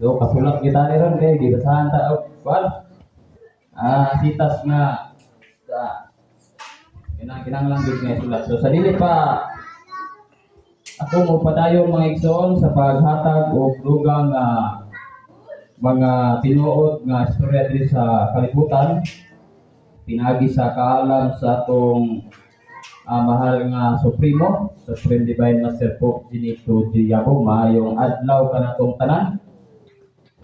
So kasulat kita ni ron kay gibasahan ta og kuan. Sitas nga sa kinahanglan gud nga sulat. So sa dili pa ako mo padayon, mga igsoon, sa paghatag og dugang nga mga tinuod nga istorya diri sa kalibutan pinaagi sa kaalam sa atong mahal nga Supremo, Supreme Divine Master Pope Benito G. Yabo. Maayong adlaw kanatong tanan.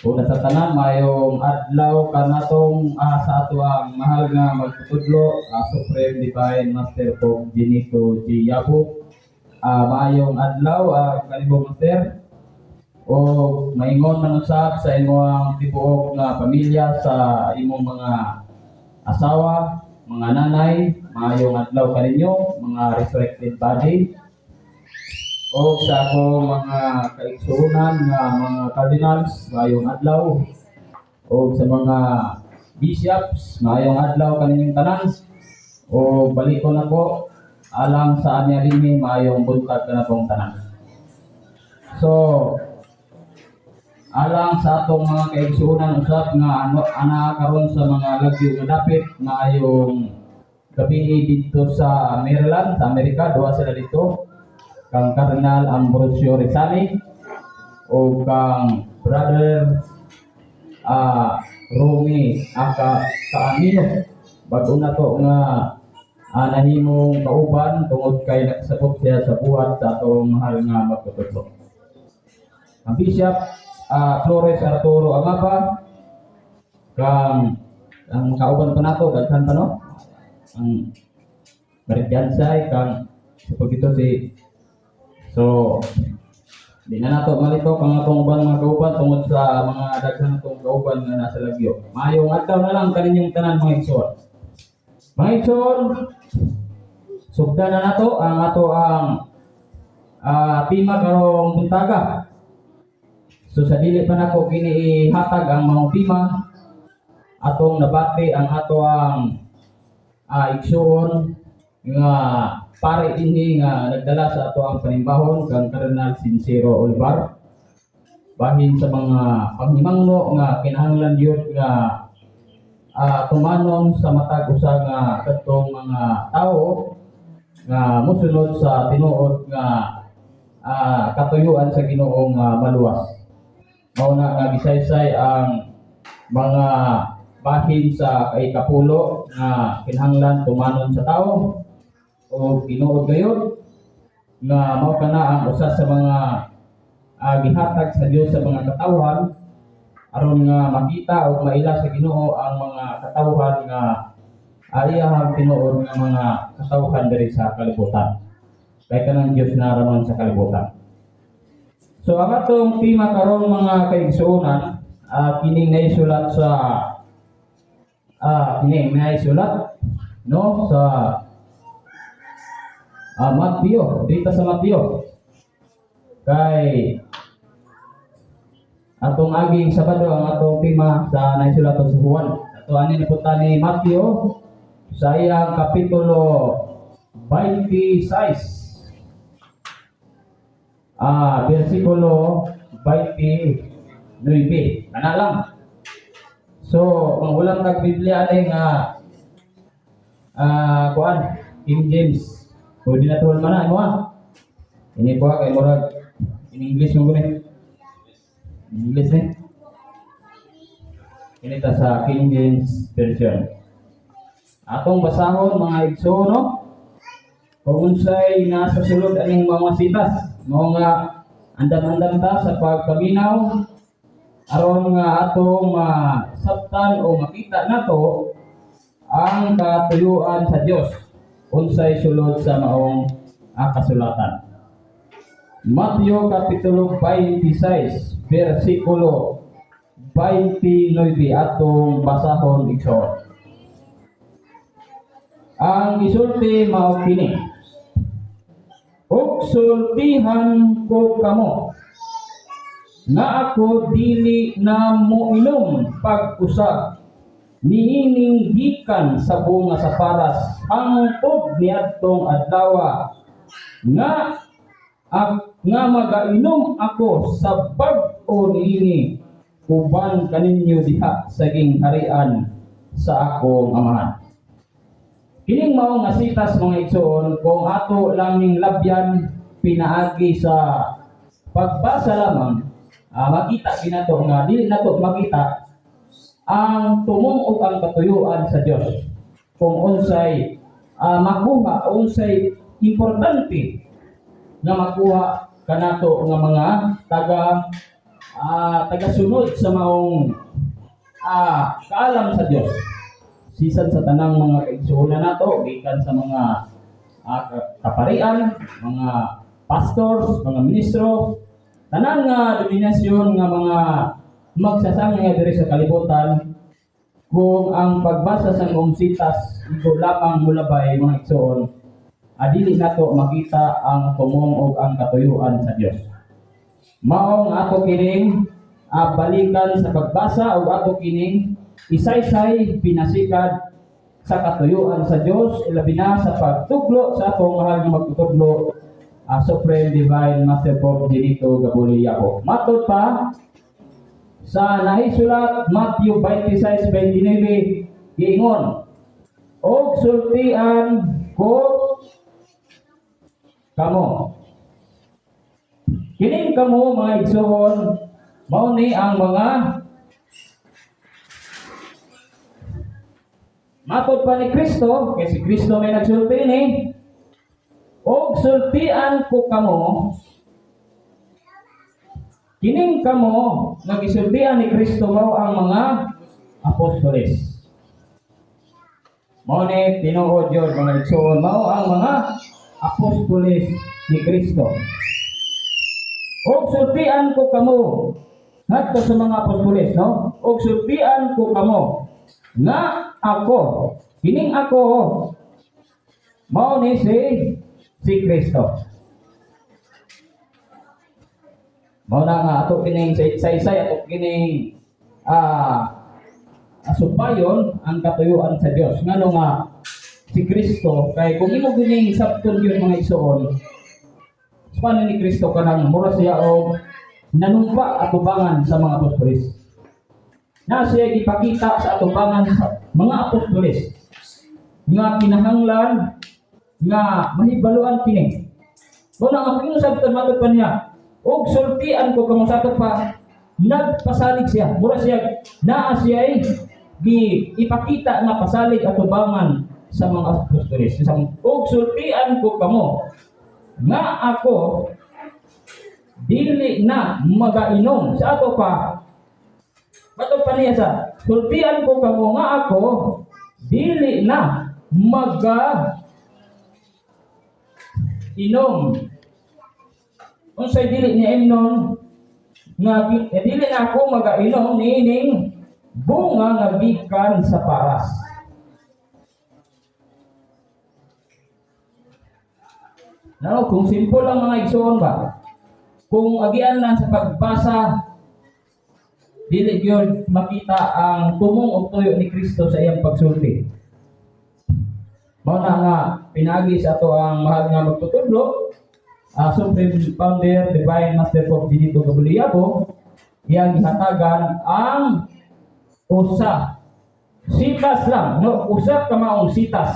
Una sa tanan, maayong adlaw kanatong sa ato ang mahal nga magtutudlo, Supreme Divine Master Pope Benito G. Yabo. Maayong adlaw kanimo, Master. O maingon man usab sa imong tibuok nga pamilya, sa imong mga asawa, mga nanay, maayong adlaw kaninyo, mga resurrected body. O sa akong mga kaigsuonan nga mga cardinals, maayong adlaw. O sa mga bishops, maayong adlaw kaninyong tanan. O balikon ako alang sa anya dinhi, maayong buntag kanatong tanan. So, alang sa atong mga kaigsuonan usab nga ano ana karon sa mga lagyo nga dapit, maayong gabi dito sa Maryland, sa Amerika, duha sila dito, kang Cardinal Ambrosio Rizani o kang Brother Romy Aka Kaamino. Bag-o na to nga nahimong kauban tungod kay nakasabot siya sa buhat sa atong mahal nga magtutudlo. Ang Bishop Flores Arturo Amaba, kang ang kauban pa nato, daghan pa, no, ang Marijansay, kang sa pagito si. So di na nato malito kang atong uban mga kauban tungod sa mga daghan natong kauban nga nasa lagyo. Maayong adlaw na lang kaninyong tanan, mga igsoon. Mga igsoon, sugdan na nato ang ato ang tema karong buntaga. So sa dili pa nako kini ihatag ang mga tema, atong nabati ang ato ang igsoon nga pare dinhi nga nagdala sa ato ang panimbahon, kang Cardinal Sincero Olivar, bahin sa mga panghimangno nga kinahanglan gyud nga tumanon sa matag usa nga kadtong mga tawo nga mosunod sa tinuod nga katuyuan sa Ginoo nga maluwas. Mao na nga gisaysay ang mga bahin sa ikapulo nga kinahanglan tumanon sa tao o tinuod gayud nga mao kana ang usa sa mga gihatag sa Dios sa mga katawhan aron nga makita o maila sa Ginoo ang mga katawhan nga iyahang tinuod nga mga katawhan diri sa kalibutan. Kay kanang Dios na raman sa kalibutan. So ang atong tema karon, mga kaigsuonan, kining naisulat sa kining naisulat, no, sa Mateo, dito sa Mateo. Kay atong aging Sabado, ang atong tema sa naisulat sa Juan. Ato ani napunta ni Mateo sa iyang kapitulo 26, versikulo 29. Kana lang. So, kung walang nag-Biblia ani nga kuan, King James, pwede na tuhol man na imo ah. Ini po kay murag in English mo guni. English ni. Ini ta sa King James Version. Atong basahon, mga igsoon, no? Kung unsay nasa sulod aning mga sitas, mao nga andam-andam ta sa pagpaminaw aron nga atong masabtan o makita nato ang katuyuan sa Dios unsay sulod sa maong kasulatan. Mateo kapitulo 26 versikulo 29 atong basahon, igsoon. Ang gisulti mao kini: "Ug sultihan ko kamo nga ako dili na moinom pag-usab niining gikan sa bunga sa paras hangtod niadtong adlaw nga magainom ako sa bag-o niini. uban kaninyo diha sa gingharian sa akong Amahan." Kining mao nga sitas, mga igsoon, kung ato lang ning labyan pinaagi sa pagbasa lamang, makita kinato nga dili nato makita ang tumong ug ang katuyuan sa Dios kung unsay makuha, unsay importante nga makuha kanato nga mga tagasunod sa maong kaalam sa Dios, sisan sa tanang mga kaigsuonan nato, gikan sa mga kaparian, mga pastors, mga ministro, tanan nga dominasyon nga mga magsasangay diri sa kalibutan. Kung ang pagbasa sa maong sitas igo lamang mulabay, mga igsoon, adili nato makita ang tumong ug ang katuyuan sa Dios. Maong ato kining balikan sa pagbasa ug ato kining isaysay pinasikad sa katuyuan sa Dios, ilabi na sa pagtuglo sa atong mahal nga magtutudlo, Supreme Divine Master Pope Benito Gabuli Yabo. Matod pa sa nahisulat Matthew 26:29, giingon, "Og sultian ko kamo." Kining kamo, mga igsoon, mao ni ang mga matod pa ni Kristo, kay si Kristo may nagsulti ni, "Og sultian ko kamo." Kining kamo nga gisultian ni Kristo mao ang mga apostoles. Mao ni tinuod yun, mga igsoon, mao ang mga apostoles ni Kristo. "Og sultian ko kamo," ngadto sa mga apostoles, no? "Og sultian ko kamo nga ako," kining ako mao ni si Kristo. Mao na nga ato kining saysay, ato kining asupayon ang katuyuan sa Dios. Ngano nga si Kristo, kay kung imo gining sabton yun, mga igsoon, paano ni Kristo kanang mura siya og nanumpa atubangan sa mga apostoles. Na siya ipakita sa atubangan sa mga apostoles nga kinahanglan nga mahibaluan kini. Mao na nga kung sabton, matod pa niya, "Og sultian ko kamo," sa ato pa nagpasalig siya. Mura siya naa siya ay gi ipakita nga pasalig atubangan sa mga apostoles. "Og sultian ko kamo nga ako dili na magainom." Sa ato pa, matod pa niya sa, "Sultian ko kamo nga ako dili na maga inom." Unsay dili niya imnon nga dili na ako magainom niining bunga nga gikan sa paras. No, kung simple lang, mga igsoon ba? Kung agian lang sa pagbasa, dili gyud makita ang tumong og tuyo ni Kristo sa iyang pagsulti. Mao na nga pinaagi sa ato ang mahal nga magtutudlo, Supreme Founder, Divine Master Pope Benito Gabuliabo, iyang gihatagan ang usa sitas lang, no, usa ka maong sitas.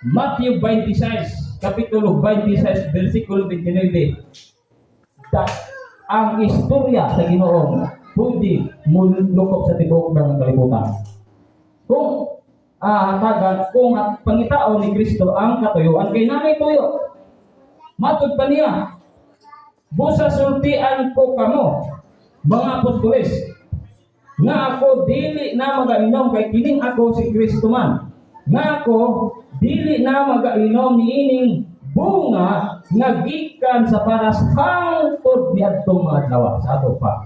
Matthew 26, Kapitulo 26, versikulo 29. Ang istorya sa Ginoo pwede mulukop sa tibuok ng kalibutan. Kung hatagan, kung pangitaon ni Kristo ang katuyuan, kay nanay tuyo. Matod pa niya, "Busa sultian ko kamo, mga apostoles, nga ako dili na magainom kay kining ako si Kristo man. Nga ako dili na magainom niining bunga nga gikan sa paras hangtod niadtong mga adlaw." Sa ato pa,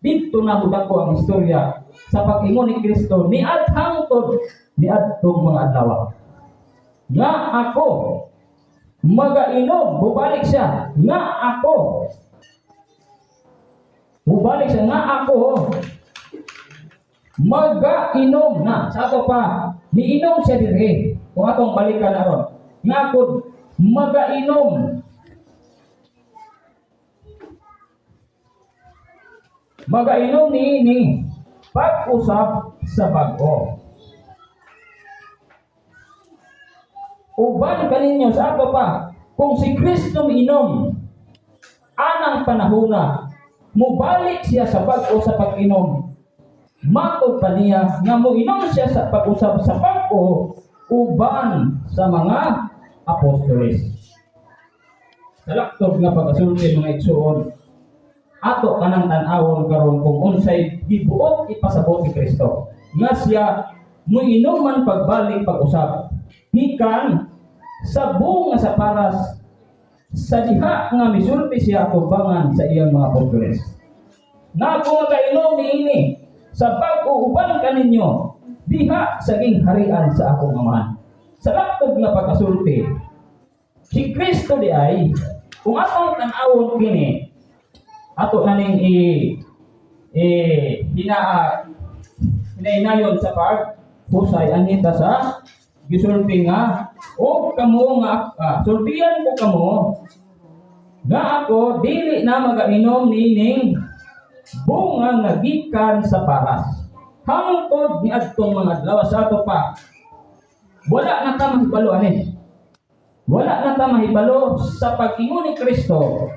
didto na ko ang istorya sa pag-ingon ni Kristo ni at hangtod niadtong mga adlaw. Nga ako magainom, bubalik siya, nga ako, bubalik siya, nga ako magainom na. Sa ato pa, niinom siya dire. Kung atong balikan aron, nga ako magainom. Magainom niini pag-usab sa bag-o. Uban kaninyo sa ato pa, kung si Kristo miinom anang panahona, mubalik siya sa bag-o sa pag-inom. Matod pa niya nga moinom siya sa pag-usab sa bag-o uban sa mga apostoles. Sa laktod nga pag-asulti, mga igsuon, ato kanang tan-awon karon kung unsay gibuot ipasabot ni Kristo nga siya moinom man pagbalik pag-usab gikan sa bunga sa paras sa diha nga misulti siya atubangan sa iyang mga apostoles. "Na ako magainom niini sa bag-o uban kaninyo diha sa gingharian sa akong Amahan." Sa laktod nga pag-asulti, si Kristo di ay, kung atong tan-awon kini, ato na ning i i hinaa hinahinayon sa pag husay anita sa gisulti nga o kamo nga sultian ko kamo nga ako dili na magainom niining bunga nga gikan sa paras hangtod niadtong mga adlaw. Sa ato pa, wala na ta mahibalo ani, wala na ta mahibalo sa pag-ingon ni Kristo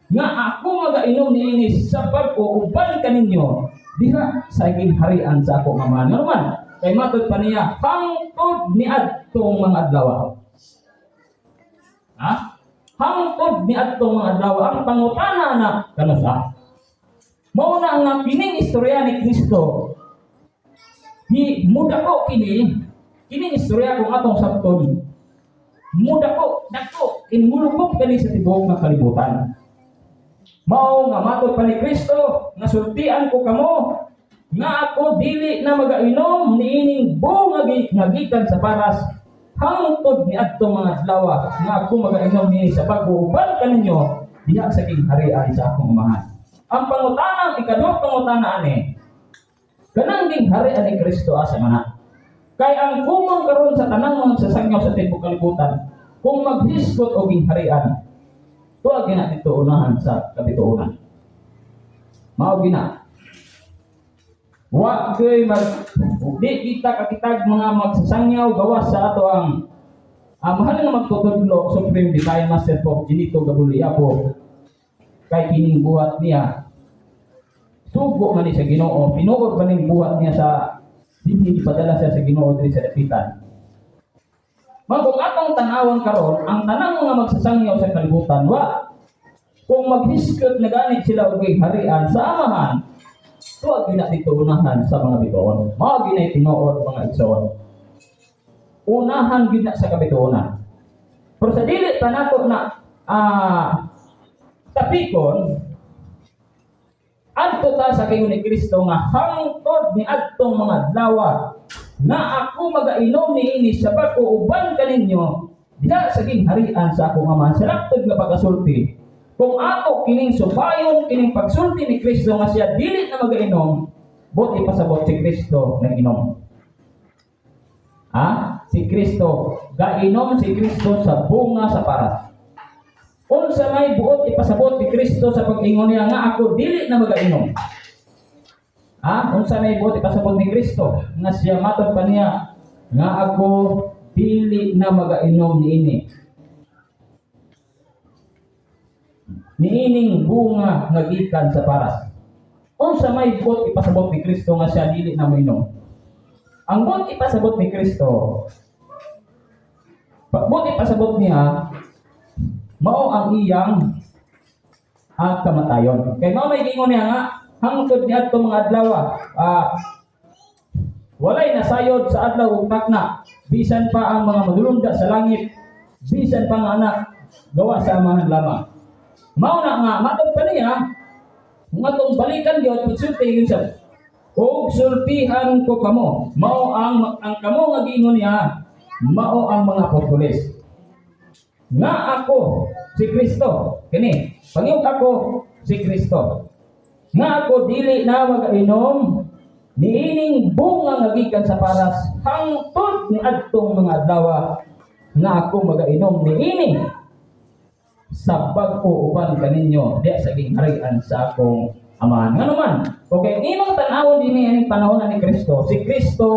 nga ako magainom niini sa pag-uuban kaninyo diha sa gingharian sa akong Amahan. Ngano man kay matod pa niya hangtod niadtong mga adlaw. Ha? Hangtod niadtong mga adlaw. Ang pangutana na kanusa? Mao na nga kining istorya ni Kristo ni mudako kini, kining istorya, kung atong sabton, mudako dako kini, mulukop kani sa tibuok nga kalibutan. Mao nga matod pa ni Kristo nga sultian ko kamo nga ako dili na magainom niining bunga nga gikan sa paras hangtod niadtong mga adlaw nga ako magainom niini sa bag-o uban kaninyo diha sa gingharian sa akong Amahan. Ang pangutana, ang ikaduhang pangutana ani, kanang gingharian ni Kristo, asa man na? Kay ang kumang karon sa tanang mga sasangyaw sa tibuok kalibutan, kung maghisgot og gingharian, tuwa gina dito unahan sa kabituonan. Mao gina. Wa kay mag di kita kakitag mga magsasangyaw gawas sa ato ang mahal nga magtutudlo, Supreme Divine Master Pope Ginito Gabuliapo, kay kining buhat niya sugo man ni sa Ginoo, tinuod man ning buhat niya sa dinhi, gipadala siya sa Ginoo diri sa dapitan. Mao kung atong tan-awon karon, ang tanang mga magsasangyaw sa kalibutan, wa kung maghisgot na ganit sila og harian sa Amahan, tuwa gina dito unahan sa mga bituon. Mao ginay tinuod, mga igsoon. Unahan gid na sa kabituonan. Pero sa dili pa nato na tapikon, adto ta sa kayo ni Kristo nga hangtod ni adtong mga adlaw na ako magainom niini sa bag-o uban kaninyo diha sa gingharian sa akong Amahan. Sa laktod nga pagkasulti, kung ato kining subayon kining pagsulti ni Kristo nga siya dili na magainom, buot ipasabot si Kristo nag-inom. Ha? Si Kristo, gainom si Kristo sa bunga sa paras. Unsa may buot ipasabot ni Kristo sa pag-ingon niya nga ako dili na magainom? Ha? Unsa may buot ipasabot ni Kristo nga siya matod pa niya nga ako dili na magainom niini? Niining bunga nga gikan sa paras. Unsa may buot ipasabot ni Kristo nga siya dili na moinom? Ang buot ipasabot ni Kristo, buot ipasabot niya mao ang iyang at kamatayon. Kay mao may giingon niya nga hangtod niadto mga adlaw, walay nasayod sa adlaw ug takna, bisan pa ang mga madulumda sa langit, bisan pa ang Anak, gawa sa Amahan lamang. Mao na nga matod pa niya kung atong balikan gyud pagsulti yun siya, "Og sultihan ko kamo." Mao ang kamo nga giingon niya mao ang mga apostoles. Nga ako si Kristo kini, pangiyog ako si Kristo nga ako dili na magainom niining bunga nga gikan sa paras hangtod ni adtong mga adlaw nga ako magainom niini sa bag-o uban kaninyo diya sa gingharian sa akong Amahan. Ngano man? Okay, imong tan-awon dinhi aning panahon ni Kristo, si Kristo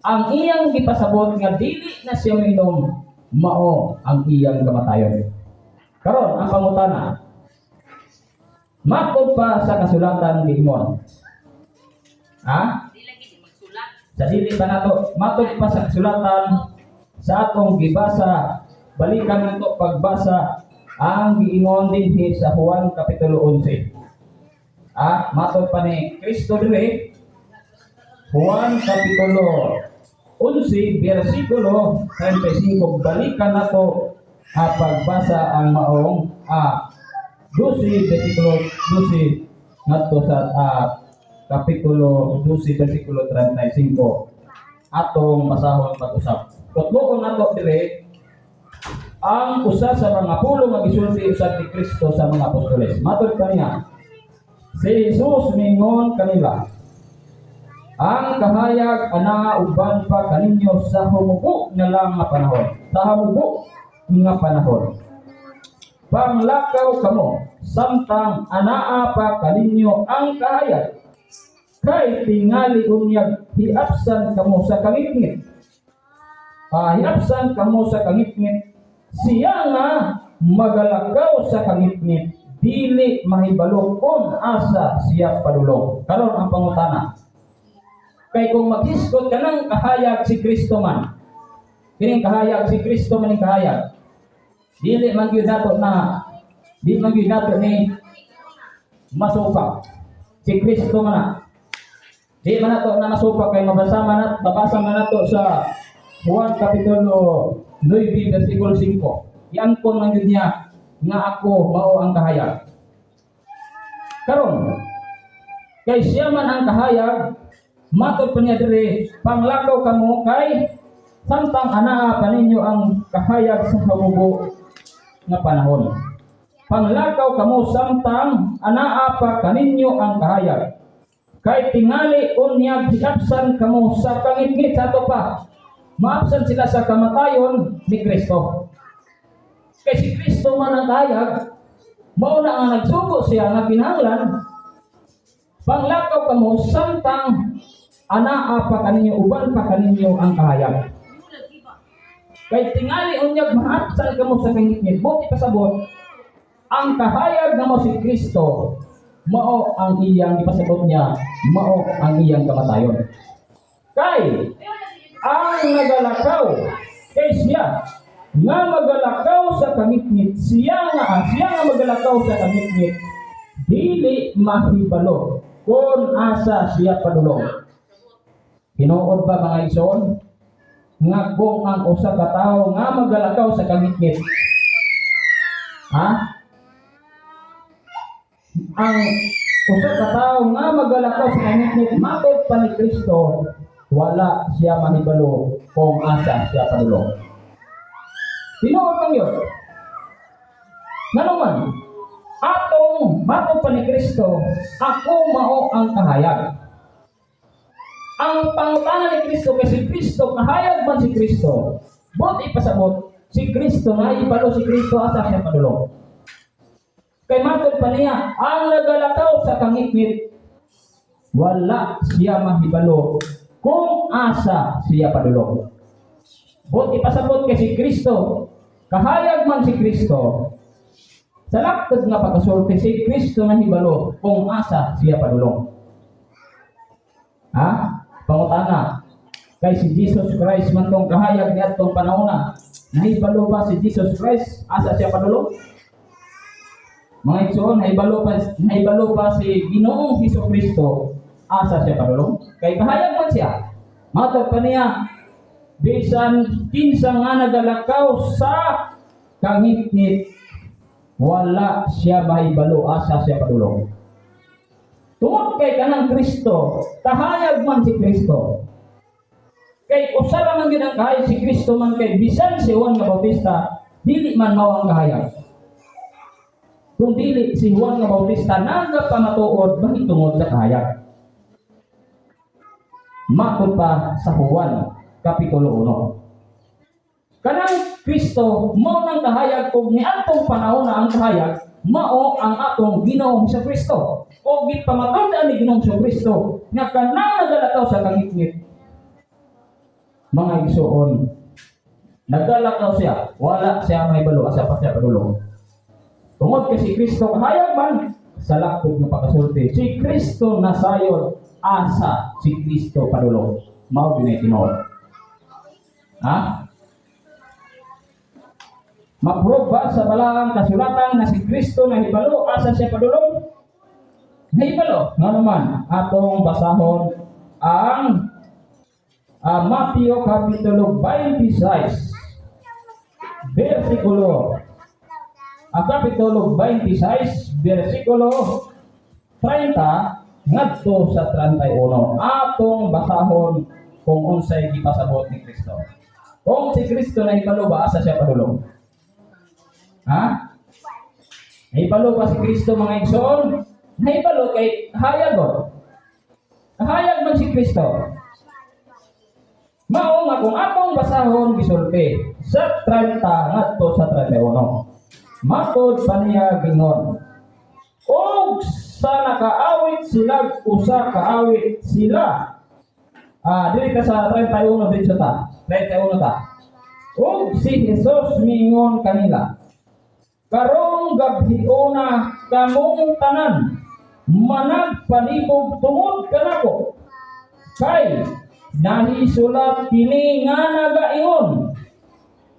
ang iyang gipasabot nga dili na siya minom, mao ang iyang kamatayon. Karon ang pangutana, matod pa sa kasulatan giingon. Ha? Di lagi di magsulat. Sa dili pa nato, matod pa sa kasulatan sa atong gibasa, balikan nato pagbasa ang giingon dinhi sa Juan Kapitulo 11. Matod pa ni Kristo diri, Juan Kapitulo 11 bersikulo 35. Balikan nato pagbasa ang maong 12 bersikulo 12 ngadto sa Kapitulo 12 bersikulo 35, atong basahon pag-usab. Kutbuon nato dire ang usa sa mga pulo nga gisulti usab ni Kristo sa mga apostoles. Matod pa niya, si Jesus mingon kanila, "Ang kahayag ana uban pa kaninyo sa humubo na lang nga panahon." Sa humubo nga panahon. "Panglakaw kamo samtang anaa pa kaninyo ang kahayag. Kay tingali unyag hiapsan kamo sa kangitngit. Hiapsan kamo sa kangitngit. Siya nga magalakaw sa kangitngit, dili mahibalo kung asa siya padulong." Karon ang pangutana. Kay kung maghisgot ka ng kahayag si Kristo man, kining kahayag si Kristo man ning kahayag, dili man gyud nato na di man gyud nato ni masupak. Si Kristo man na. Di man nato na masupak kay mabasa man nato sa Juan Kapitulo 9 versikulo 5. Iangkon man gyud niya nga ako mao ang kahayag. Karon, kay siya man ang kahayag, matod pa niya diri, "Panglakaw kamo kay samtang anaa pa ninyo ang kahayag sa hamubo nga panahon." "Panglakaw kamo samtang anaa pa kaninyo ang kahayag. Kay tingali unyag hiapsan kamo sa kangitngit." Sa ato pa, maapsan sila sa kamatayon ni Kristo. Kay si Kristo man ang kahayag, mao na nga nagsugo siya nga kinahanglan panglakaw kamo samtang anaa pa kaninyo, uban pa kaninyo ang kahayag. Kay tingali unyag maapsan kamo sa kangitngit. Buot ipasabot, ang kahayag nga mao si Kristo, mao ang iyang ipasabot niya, mao ang iyang kamatayon. Kay ang nagalakaw, kay siya nga magalakaw sa kangitngit, siya nga magalakaw sa kangitngit, dili mahibalo kung asa siya padulong. Hinuod ba, mga igsoon, nga kung ang usa ka tawo nga magalakaw sa kangitngit, ha? Ang usa ka tawo nga magalakaw sa kangitngit, matod pa ni Kristo, wala siya mahibalo kung asa siya padulong. Tinuod man yun. Ngano man, atong matod pa ni Kristo, "Ako mao ang kahayag." Ang pangutana ni Kristo, kay si Kristo, kahayag man si Kristo, buot ipasabot, si Kristo na ibalo si Kristo asa siya padulong. Kay matod pa niya, ang nagalakaw sa kangitngit, wala siya mahibalo kung asa siya padulong. Buot ipasabot kay si Kristo, kahayag man si Kristo, sa laktod nga pagkasulti, si Kristo nahibalo kung asa siya padulong. Ha? Pangutana, kay si Jesus Christ man tong kahayag niadtong panahona, nahibalo ba si Jesus Christ asa siya padulong? Mga igsoon, nahibalo ba si Ginoong Hesus Kristo asa siya padulong? Kay kahayag man siya. Matod pa niya, bisan kinsa nga nagalakaw sa kangitngit, wala siya mahibalo asa siya padulong. Tungod kay kanang Kristo, kahayag man si Kristo. Kay usa ra man gyud ang kahayag, si Kristo man, kay bisan si Juan nga Bautista dili man mao ang kahayag. Kung dili si Juan nga Bautista nagapamatuod mahitungod sa kahayag. Matod pa sa Juan Kapitulo 1. Kanang Kristo mao nang kahayag ug niadtong panahon na ang kahayag. Mao ang atong Ginoong Kristo. O gipamatud-an ni Ginoong Kristo nga kanang nagalakaw sa kangitngit, mga igsuon, nagalakaw siya, wala siya mahibalo asa pa siya padulong. Tungod kay si Kristo kahayag man sa laktod nga pagkasulti, si Kristo nasayod asa si Kristo padulong. Mao gyud tinuod. Ha? Ma-prove ba sa balaang kasulatan na si Kristo nahibalo asa siya padulong? Nahibalo. Nga naman, atong basahon ang Mateo Kapitulo 26, versikulo ang Kapitulo 26, versikulo 30 ngadto sa 31. Atong basahon kung unsay gipasabot ni Kristo. Kung si Kristo nahibalo ba asa siya padulong? Ha? Nahibalo ba si Kristo, mga igsoon? Nahibalo kay hayag oh. Hayag man si Kristo. Mao nga kung atong basahon, gisulti sa 30 ngadto sa 31. Matod pa niya gingon, "Og sa nakaawit sila usa kaawit sila." Ah, dili ka sa 31 dito ta. 31 ta. "Ug si Jesus miingon kanila, 'Karong gabhiona kamong tanan managpanibog tungod kanako. Kay nahisulat kini nga nagaingon,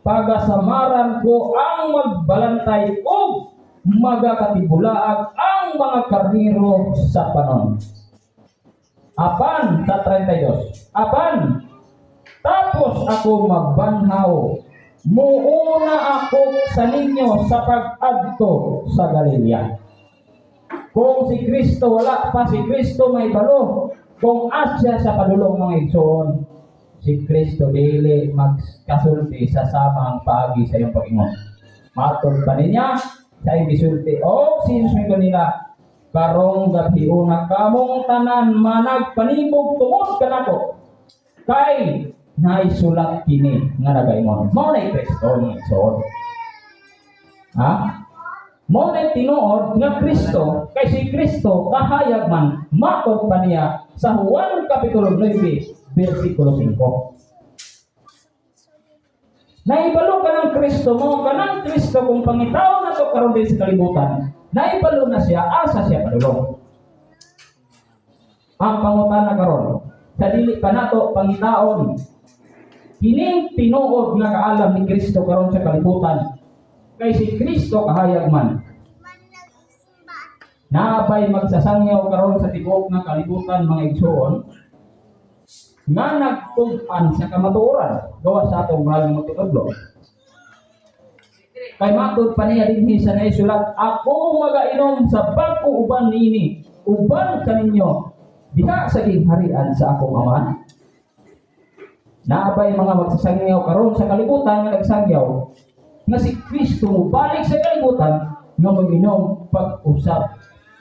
"Pagasamaran ko ang magbalantay ug magakatibulaag ang mga karnero sa panon."' Apan sa 32. 'Apan tapos ako magbanhaw, muuna ako sa ninyo sa pag-adto sa Galilea.'" Kung si Kristo, wala pa si Kristo mahibalo kung asa siya padulong, mga igsoon, si Kristo dili magkasulti sa samang paagi sa iyong pag-ingon. Matod pa niya sa iyong gisulti, "O si Jesus nila, karong gabhiona kamong tanan managpanibog tungod kanako. Kay naisulat kini nga nagaingon." Mao na Kristo, mga igsoon. Ha? Mao na tinuod nga Kristo kay si Kristo kahayag man, matod pa niya sa Juan Kapitulo 9 versikulo 5. Naibalo ka ng Kristo mo, kanang Kristo kung pangitaon na to karon din sa kalibutan, naibalo na siya, asa siya padulong. Ang pangutana karon, sa dili pa nato pangitaon, kining tinuod nga kaalam ni Kristo karon sa kalibutan, kay si Kristo kahayag man. Naabay magsasangyaw karon sa tibuok nga kalibutan, mga igsoon, nga nagtug-an sa kamatuoran gawa sa atong mahal nga magtutudlo. Kay matod pa niya dinhi sa naisulat, "Ako magainom sa bag-o uban niini, uban kaninyo diha sa gingharian sa akong Amahan." Naabay mga magsasangyaw karon sa kalibutan nga nagsangyaw nga si Kristo mobalik sa kalibutan nga mag-inom pag-usab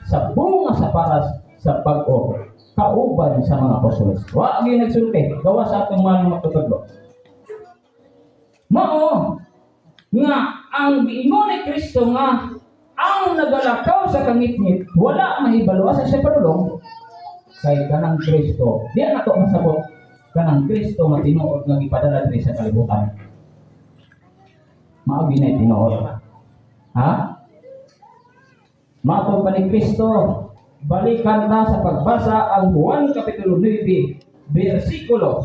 sa bunga sa paras sa bag-o kauban sa mga apostoles. Wa gyud nagsulti gawa sa atong mga magtutudlo. Mao nga ang giingon ni Kristo nga ang nagalakaw sa kangitngit wala mahibalo asa siya padulong, kay kanang Kristo di na to masabot kanang Kristo nga tinuod nga gipadala diri sa kalibutan. Mao gyud tinuod. Ha? Matod pa ni Kristo, balikan ta sa pagbasa ang Juan Kapitulo 9, versikulo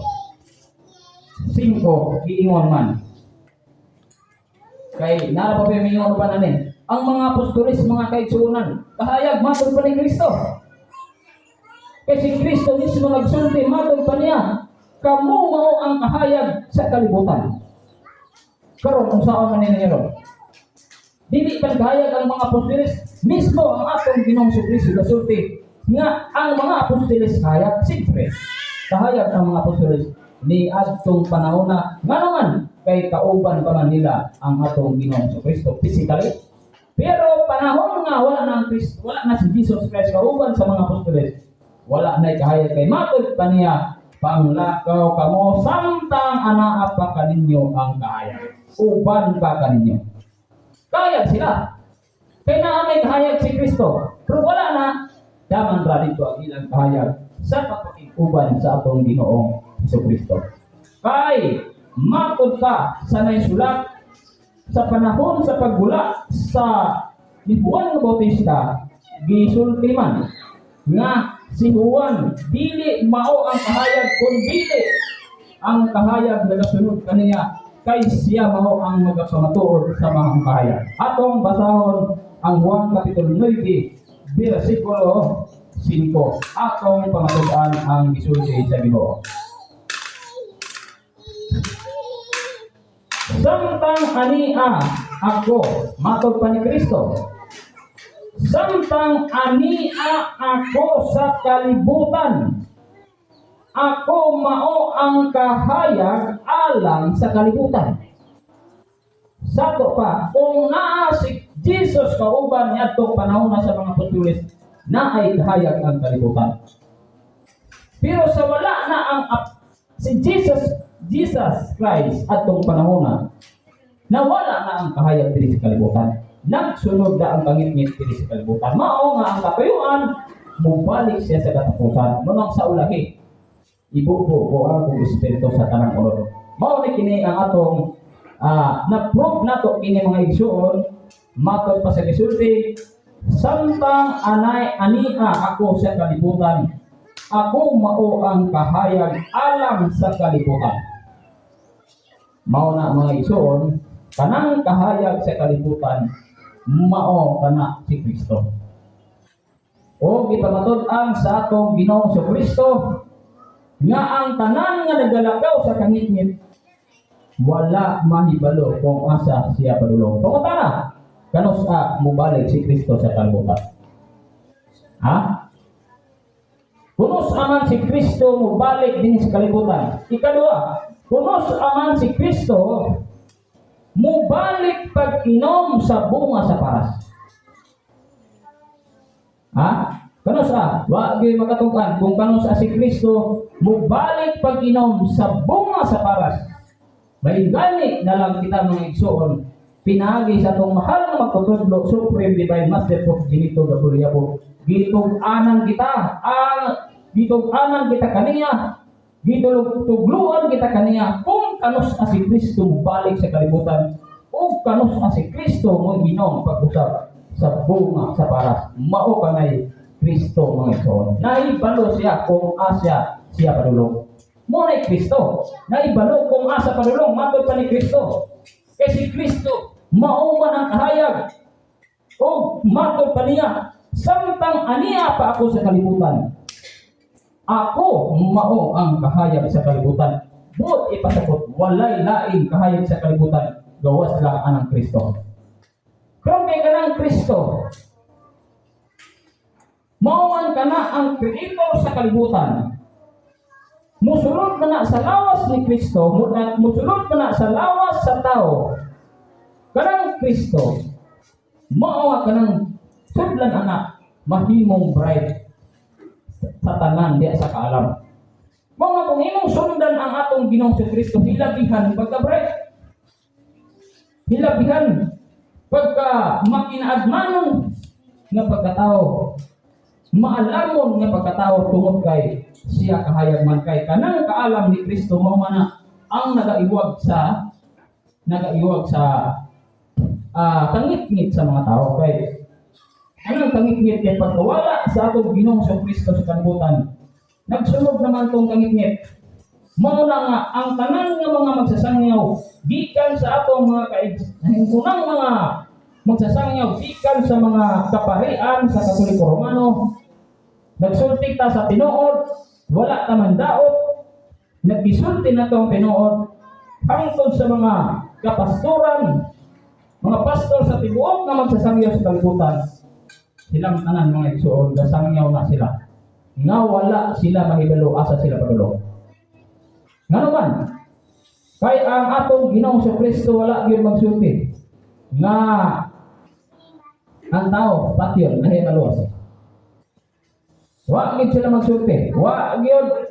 5, giingon man. Kay naa pa ba mingon pa nani? Ang mga apostoles, mga kaigsuonan, kahayag matod pa ni Kristo. Kay si Kristo mismo nagsulti, matod pa niya, "Kamo mao ang kahayag sa kalibutan." Karon unsaon man ninyo ron? Dili pa kahayag ang mga apostoles, mismo ang atong Ginoong Kristo gasulti nga ang mga apostoles kahayag, siyempre. Kahayag ang mga apostoles ni adtong panahon na nga naman kay kauban pa man nila ang atong Ginoong Kristo physically. Pero panahon nga wala na ang Kristo, wala na si Jesus Christ kauban sa mga apostoles, wala na kahayag kay matod pa niya, "Panglakaw kamo samtang anaa pa kaninyo ang kahayag. Uban pa kaninyo." Kahayag sila. Kay naa may kahayag si Kristo. Pero wala na, daman ra dito ang ilang kahayag sa pagpakig-uban sa atong Ginoong Hesus Kristo. Kay matod pa sa naisulat sa panahon sa pagbula sa ni Juan Bautista, gisulti man nga si Juan dili mao ang kahayag, kun dili ang kahayag nagasunod kaniya, kay siya mao ang magapamatuod sa mga kahayag. Atong basahon ang Juan Kapitulo 9 bersikulo 5. Atong pamatud-an ang gisulti sa Ginoo. "Samtang ania ako," matod pa ni Kristo, "samtang ania ako sa kalibutan, ako mao ang kahayag alang sa kalibutan." Sato pa, kung naa si Jesus kauban niadtong panahon na sa mga apostoles, naay kahayag ang kalibutan. Pero sa wala na ang si Jesus Christ atong panahon na, nawala na ang kahayag diri sa kalibutan. Nagsunod na ang kangitngit diri sa kalibutan. Mao nga ang katuyuan, mubalik siya sa katapusan. Munang sa ulahi, ibubo ko ang akong espiritu sa tanang unod. Mao ni kini ang atong na-prove nato kini, mga igsuon, matod pa sa gisulti, "Samtang anay ania ako sa kalibutan, ako mao ang kahayag alang sa kalibutan." Mao na, mga igsuon, kanang kahayag sa kalibutan mao kana si Kristo. O gipamatud-an sa atong Ginoong Kristo nga ang tanan nga nagalakaw sa kangitngit wala mahibalo kung asa siya padulong. Pangutana, kanus-a mubalik si Kristo sa kalibutan? Ha? Kanus-a man si Kristo mubalik din sa kalibutan? Ikaduha, kanus-a man si Kristo mubalik pag-inom sa bunga sa paras? Ha? Kanus-a? Wa gyud makatungkan kung kanus-a si Kristo mubalik pag-inom sa bunga sa paras. May gani na lang kita, mga igsoon, pinaagi sa atong mahal na magtutudlo, Supreme Divine Master of Ginito Gabulyabo. Gitug-anan kita, ang gitug-anan kita kaniya, gitugluan kita kaniya kung kanus-a si Kristo mubalik sa kalibutan o kanus-a si Kristo mo inom pag-usap sa bunga sa paras. Mao kanay Kristo, mga igsoon. Naibalo siya kung asa siya padulong. Mao na Kristo. Naibalo kung asa padulong, matod pa ni Kristo. Kay si Kristo mao man ang kahayag. O matod pa niya, "Samtang ania pa ako sa kalibutan, ako mao ang kahayag sa kalibutan." Buot ipasakot, walay laing kahayag sa kalibutan, gawas lang anang Kristo. Kung kay kanang Kristo, mao man kana ang creator sa kalibutan. Musulod na na sa lawas ni Kristo, musulod na na sa lawas sa tao. Kanang Kristo, mao nga kanang sudlan ana mahimong bride sa tanan diya sa kaalam. Mao nga kung imong sundan ang atong Ginoong si Kristo, hilabihan pagka bride. Hilabihan pagka makinaadmanon nga pagkatao, maalamon nga pagkatao, tungod kay siya kahayag man, kay kanang kaalam ni Kristo mao man na ang nagaiwag sa kangitngit sa mga tao. Kay anong kangitngit? Kay pagkawala sa atong Ginoong sa Kristo sa kalibutan, nagsunod naman tong kangitngit. Mao na nga ang tanan nga mga magsasangyaw gikan sa atong mga kaig unang mga magsasangyaw gikan sa mga kaparian sa Katoliko Romano, nagsulti ta sa tinuod, wala ta man daot, naggisulti na tong tinuod hangtod sa mga kapastoran, mga pastor sa tibuok nga magsasangyaw sa kalibutan. Silang tanan, mga igsuon, gasangyaw na sila nga wala sila mahibalo asa sila padulong. Ngano man? Kay ang atong Ginoong sa Kristo wala gyud magsulti nga ang tao patyon na maluwas. Wa gyud sila magsulti. Wa gyud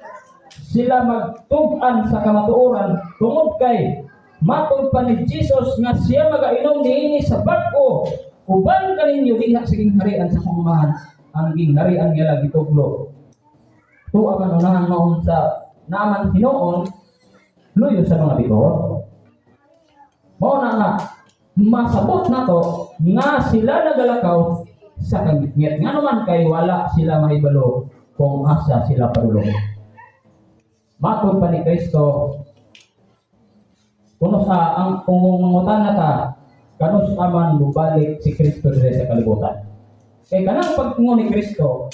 sila magtug-an sa kamatuoran tungod kay matod pa ni Jesus nga siya magainom niini sa bag-o. Uban kaninyo diha sa gingharian sa akong Amahan, ang gingharian nga gituglo. Tuwa man unahan noon sa naman hinuon luyo sa mga bituon. Mao na nga masabot nato nga sila nagalakaw sa kangitngit. Nga naman kay wala sila mahibalo kung asa sila padulong. Matod pa ni Kristo, kuno sa ang kung mangutana ta, kanus man mubalik si Kristo dire sa kalibutan? Kay kanang pagtungo ni Kristo,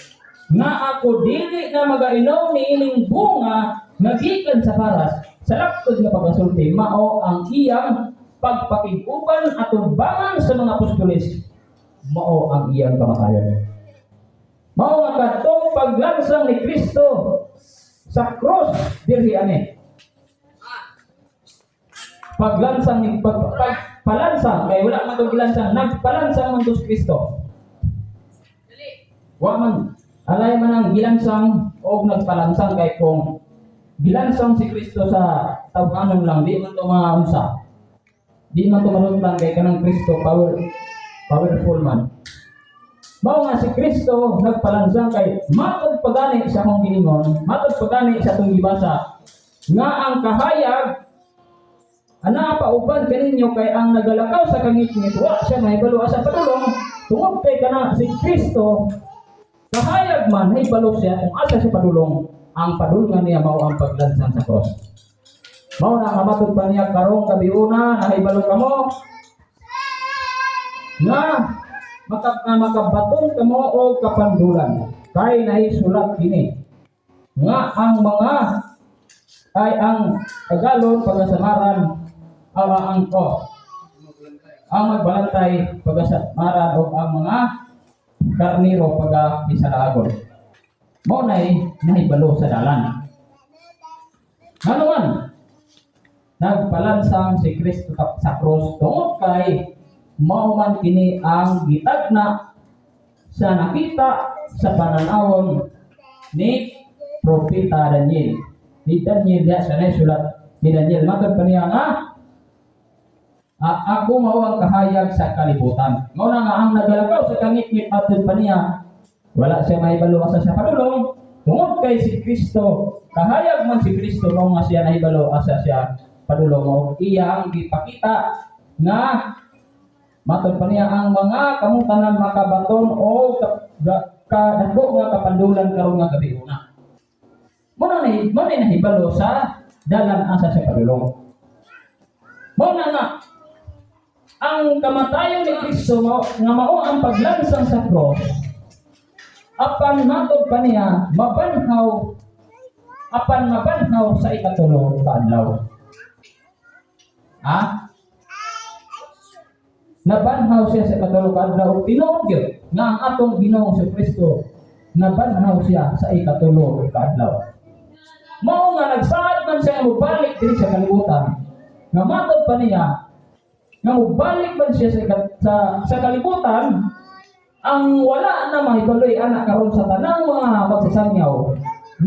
nga ako dili na magainom niining bunga nga gikan sa paras, sa laktod nga pagkasulti, mao ang iyang pagpakig-uban atubangan sa mga apostoles, mao ang iyang kamatayon. Mao nga kadtong paglansang ni Kristo sa cross dirhi ani. Paglansang ni pagpalansang, kay wala man to gilansang, nagpalansang man to si Kristo. Wa man alay man ang gilansang og nagpalansang, kay kung gilansang si Kristo sa tawhanon lang, di man to maunsa. Di man to malutlan kay kanang Kristo powerful man. Mao nga si Kristo nagpalansang, kay matod pagani sa akong giingon, matod pagani sa atong gibasa nga ang kahayag ana pauban kaninyo, kay ang nagalakaw sa kangitngit wa siya mahibalo asa padulong, tungod kay kana si Kristo kahayag man, nahibalo siya kung asa siya padulong. Ang padulngan niya mao ang paglansang sa cross. Mao na nga matod pa niya, karong gabiuna nahibalo kamo nga makabaton kamo og kapandulan, kay nahisulat kini nga ang mga ay ang agalon pagasamaran awa ang ko ang magbalantay pagasamaran o ang mga karniro paga bisalaagon. Mao nay nahibalo sa dalan. Ngano man nagpalansang si Kristo sa cross? Tungod kay mao man kini ang gitagna sa nakita sa pananawon ni Propeta Daniel. Ni Daniel diha sa sulat ni Daniel, matod pa niya nga ako mao ang kahayag sa kalibutan. Mao na nga ang nagalakaw sa kangitngit, matod pa niya, wala siya mahibalo asa siya padulong, tungod kay si Kristo kahayag man. Si Kristo mao nga siya nahibalo asa siya padulong og iyang gipakita nga matod pa niya ang mga kamong makabaton o kadako nga kapandulan karon nga gabi una. Mo na nahibalo sa dalan asa siya padulong. Mao na nga ang kamatayon ni Kristo mao, nga mao ang paglansang sa cross, apan matod pa niya mabanhaw, apan mabanhaw sa ikatulo ka adlaw. Ha? Nabanhaw siya sa ikatulo ka adlaw. Tinuod gyud nga ang atong Ginoong Kristo nabanhaw siya sa ikatulo ka adlaw. Mao nga nagsaad man siya nga mobalik diri sa kalibutan. Nga matod pa niya nga mobalik man siya sa kalibutan, ang wala na mahibaloy ana karon sa tanang mga magsasangyaw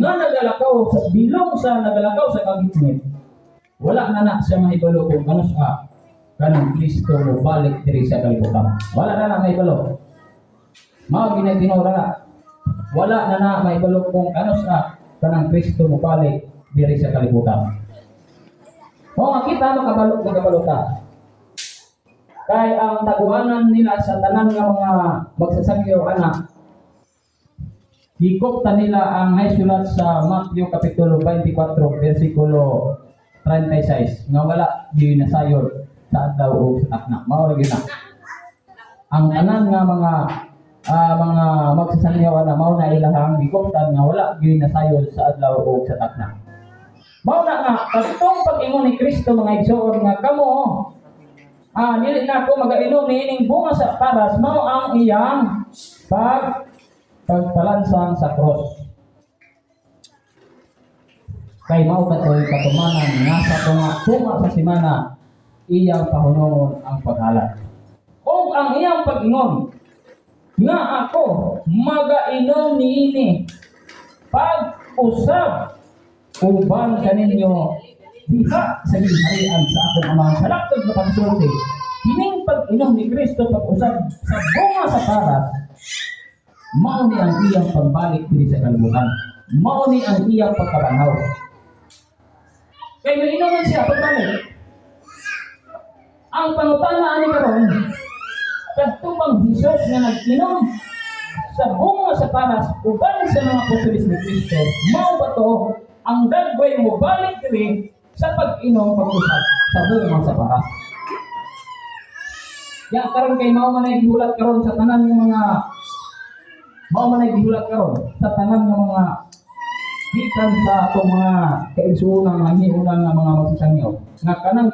nga nagalakaw sa bilong sa nagalakaw sa kagitngit, wala na na siya mahibalo kung ano siya kanang Kristo mobalik diri sa kalibutan. Wala na na mahibalo. Mao gina tinuod na. Wala na na mahibalo kung ano sa kanang Kristo mobalik diri sa kalibutan. Mao nga kita makabalo, makabalo ta. Kay ang taguanan nila sa tanan nga mga magsasangyaw ana, hikop ta nila ang naisulat sa Matthew Kapitulo 24 versikulo 36 nga wala gyud nasayod sa adlaw o sa takna. Mao ra gyud na. Ang tanan nga mga magsasangyaw ana, mao na ilahang gikoptan nga wala gyud nasayod sa adlaw o sa takna. Mao na nga kadtong pag-ingon ni Kristo, mga igsoon, nga kamo dili na ako magainom niining bunga sa paras, mao ang iyang pagpalansang sa cross. Kay mao katoy katumanan nga sa tunga tunga sa simana iyang pahunongon ang paghalad. O ang iyang pag-ingon nga ako magainom niini pag-usab uban kaninyo diha sa gingharian sa akong Amahan, sa laktod nga pagsulti. Kining pag-inom ni Kristo pag-usab sa bunga sa paras, mao ni ang iyang pagbalik diri sa kalibutan. Mao ni ang iyang pagkabanhaw. Kay may man siya pagbalik. Ang pangutana ani karon, kadto bang Hesus nga nag-inom sa bunga sa paras uban sa mga apostoles ni Kristo, mao ba to ang dagway mo balik diri sa pag-inom pag-usab sa bunga sa paras? Ya karon kay mao man ay gihulat karon sa tanan nga mga mao man ay gihulat karon sa tanan nga mga gikan sa atong mga kaigsuonan nga hiuna nga mga magsasangyaw nga kanang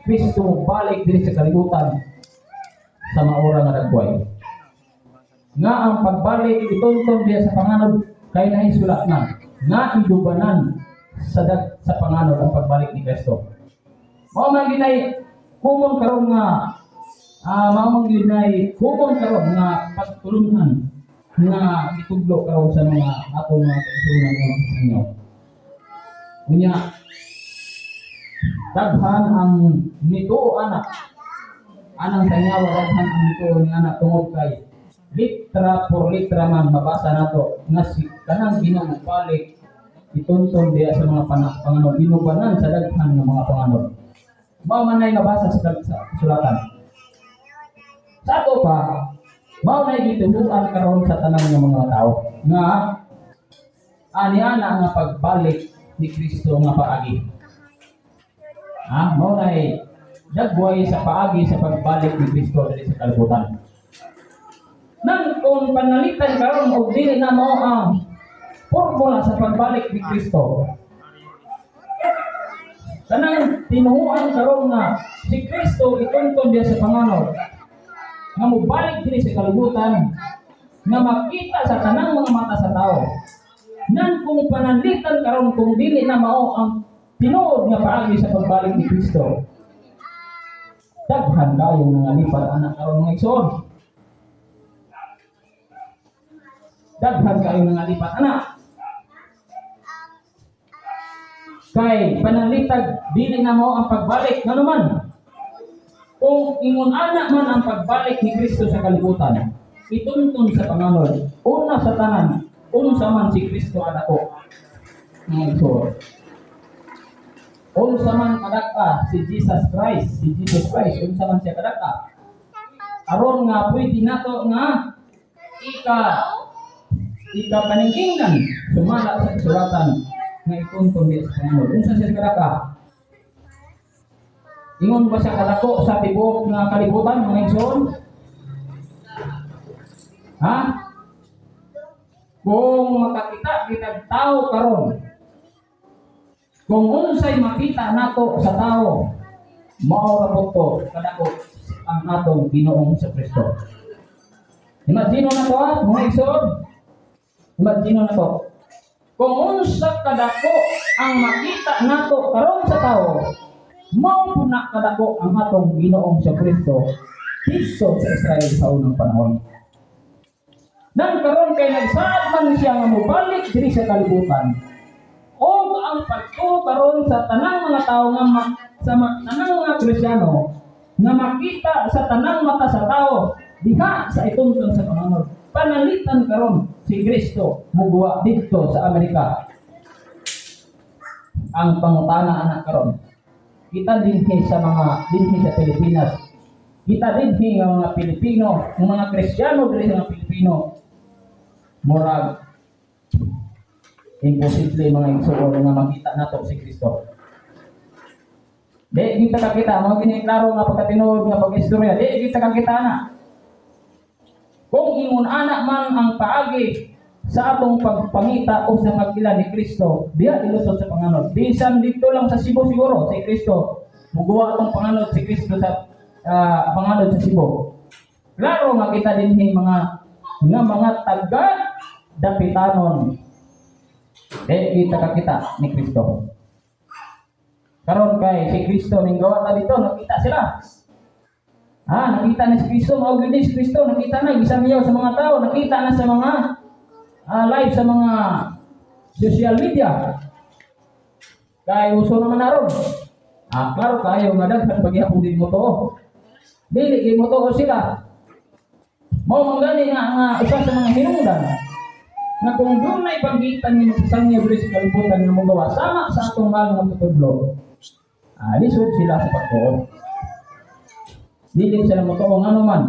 Kristo balik diri sa kalibutan sa maura nga dagway. Nga ang pagbalik itunton diya sa panganod kay naisulat na nga idubanan sa panganod ang pagbalik ni Kristo. Mao man ginay common karon nga mao man ginay common karon nga pagtulunan nga gitudlo karon sa mga atong mga kaigsuonan nga magsasangyaw. Unya daghan ang mituo ana anang sangyawa, daghan ang mituo ni ana tungod kay litra por litra man mabasa nato nga si kanang Ginoo balik itunton diya sa mga panganod, inubanan sa daghan nga mga panganod. Mao man nay mabasa sa sulatan. Sa ato pa, mao nay gituhuan karon sa tanan nga mga tao nga ani ana nga pagbalik ni Kristo nga paagi. Mao nay dagway sa paagi sa pagbalik ni Kristo diri sa kalibutan. Nang kung panalitan karon og dili na mao ang formula sa pagbalik ni Kristo, kanang tinuoan karon nga si Kristo itunton diya sa panganod nga mobalik diri sa kalibutan nga makita sa tanang mga mata sa tao. Nan kung pananlitan karon kung dili na mao ang tinuod nga paagi sa pagbalik ni Kristo, daghan kayong nangalipat anak karon, mga igsoon. Daghan kayong nangalipat anak. Kay pananlitag dili na mao ang pagbalik, ngano man? Kung ingon ana man ang pagbalik ni Kristo sa kalibutan, itunton sa panganod, una sa tanan, unsa man si Kristo kadako, mga igsoon? Unsa man kadaka si Jesus Christ, si Jesus Christ, unsa man siya kadaka? Aron nga pwede nato nga ika paningkingnan sumala sa kasulatan nga itunton diya sa panganod. Unsa siya kadaka? Ingon ba siya kadako sa tibuok nga kalibutan, mga igsoon? Ha? Kung makakita kitag tao karon, kung unsay makita nato sa tao, mao ra pud to kadako ang atong Ginoong sa Kristo. Imagine na to, ha, mga igsoon. Imagine na to. Kung unsa kadako ang makita nato karon sa tao, mao pud na kadako ang atong Ginoong sa Kristo didto sa Israel sa unang panahon. Nang karon kay nagsaad man siya nga mobalik diri sa kalibutan, o ang pagtuo karon sa tanang mga tao nga sa tanang mga Kristiyano nga makita sa tanang mata sa tao diha sa itunton sa panganod. Panalitan karon si Kristo muguwa didto sa Amerika. Ang pangutana anak karon, kita dinhi sa mga dinhi sa Pilipinas, kita dinhi nga mga Pilipino, nga mga Kristiyano diri sa mga Pilipino, murag imposible, mga igsoon, nga makita nato si Kristo. Di kita kakita, mga gini klaro nga pagkatinuod nga pag-istorya, di kita kakita na. Kung ingon ana man ang paagi sa atong pagpangita o sa pagkila ni Kristo, diya ilusot sa panganod. Bisan dito lang sa Cebu siguro, si Kristo. Muguwa atong panganod si Kristo sa panganod sa Cebu. Klaro nga kita dinhi mga mga taga Dapitanon, di kita kakita ni Kristo. Karon kay si Kristo ning gawa ta dito, nakita sila. Ah, nakita na si Kristo, mao gyud ni si Kristo, nakita na bisan niyo sa mga tao, nakita na sa mga live sa mga social media. Kay uso naman na ron. Ah, klaro kayo nga daghan pagyapon din mo to. Dili gyud motuo sila. Mao man gani nga usa sa mga hinungdan nga kung dunay panggitan nga magsangya diri sa kalibutan nga mogawa sama sa atong mahal nga tutudlo, lisod sila sa pagtuo. Dili sila motuo, ngano man?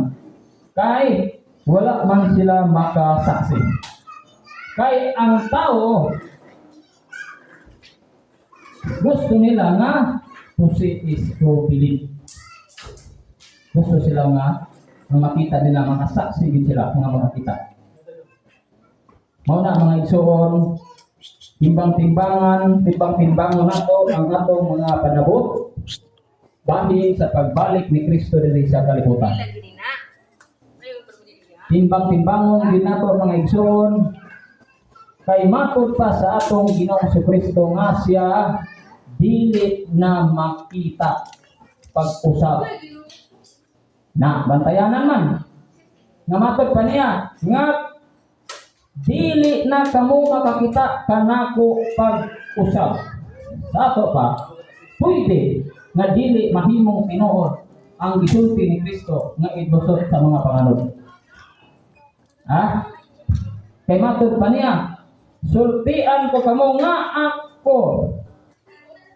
Kay wala man sila makasaksi. Kay ang tao, gusto nila nga to see is to believe. Gusto sila nga makita nila, makasaksi gid sila nga makakita. Mao na, mga igsoon, timbang-timbangan, timbang-timbangon nato ang atong mga panabot bahin sa pagbalik ni Kristo diri sa kalibutan. Lagi ni na. Ayun, pero hindi niya. Timbang-timbangon din nato, mga igsoon, kay matod pa sa atong Ginoong Kristo nga siya dili na makita pag-usap na bantayanan man nga matod pa niya nga dili na kamo makakita kanako pag-usap. Sa ato pa, pwede nga dili mahimong tinuod ang gisulti ni Kristo nga ibusot sa mga panganod, ha? Kay matod pa niya, "Sultian ko kamo nga ako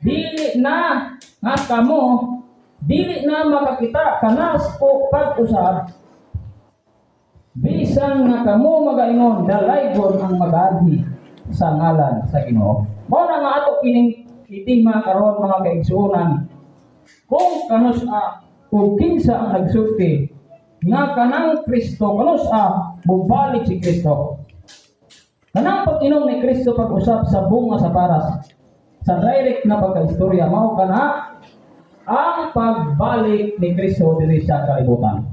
dili na nga kamo dili na makakita kanako pag-usab, bisan nga kamo magaingon, 'Dalaygon ang magaadhi sa ngalan sa Ginoo.'" Mao na nga ato kining itima karon, mga kaigsuonan, kung kanus-a ug kinsa ang nagsulti nga kanang Kristo, kanus-a mobalik si Kristo. Kanang pag-inom ni Kristo pag-usap sa bunga sa paras, sa direct na pagkaistorya, mao kana ang pagbalik ni Kristo diri sa kalibutan.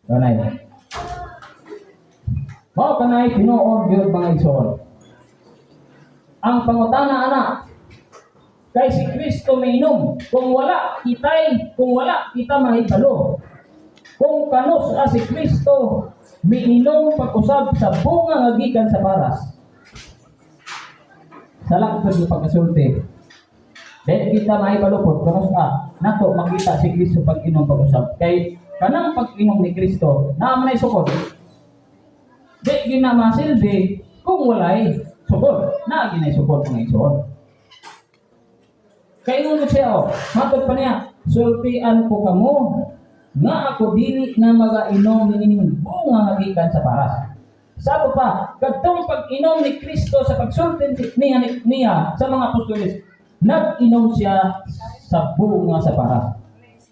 Kanay. Mao kanay tinuod gyud, mga igsoon. Ang pangutana ana, kay si Kristo miinom, kung wala kita mahibalo kung kanus-a si Kristo miinom pag-usab sa bunga nga gikan sa paras. Sa langtod nga pagkasulti, dahil kita mahibalo pod kanus-a nato makita si Kristo pag-inom pag-usab, kay kanang pag-inom ni Kristo naa man ay sukod. Di gyud na masilbi kung walay sukod. Naa gyud nay sukod, mga igsoon. Kay ingon siya, oh, matod pa niya, "Sultian ko kamo nga ako dili na magainom niining bunga nga gikan sa paras." Sa ato pa, kadtong pag-inom ni Kristo sa pagsulti niya sa mga apostoles, nag-inom siya sa bunga sa paras.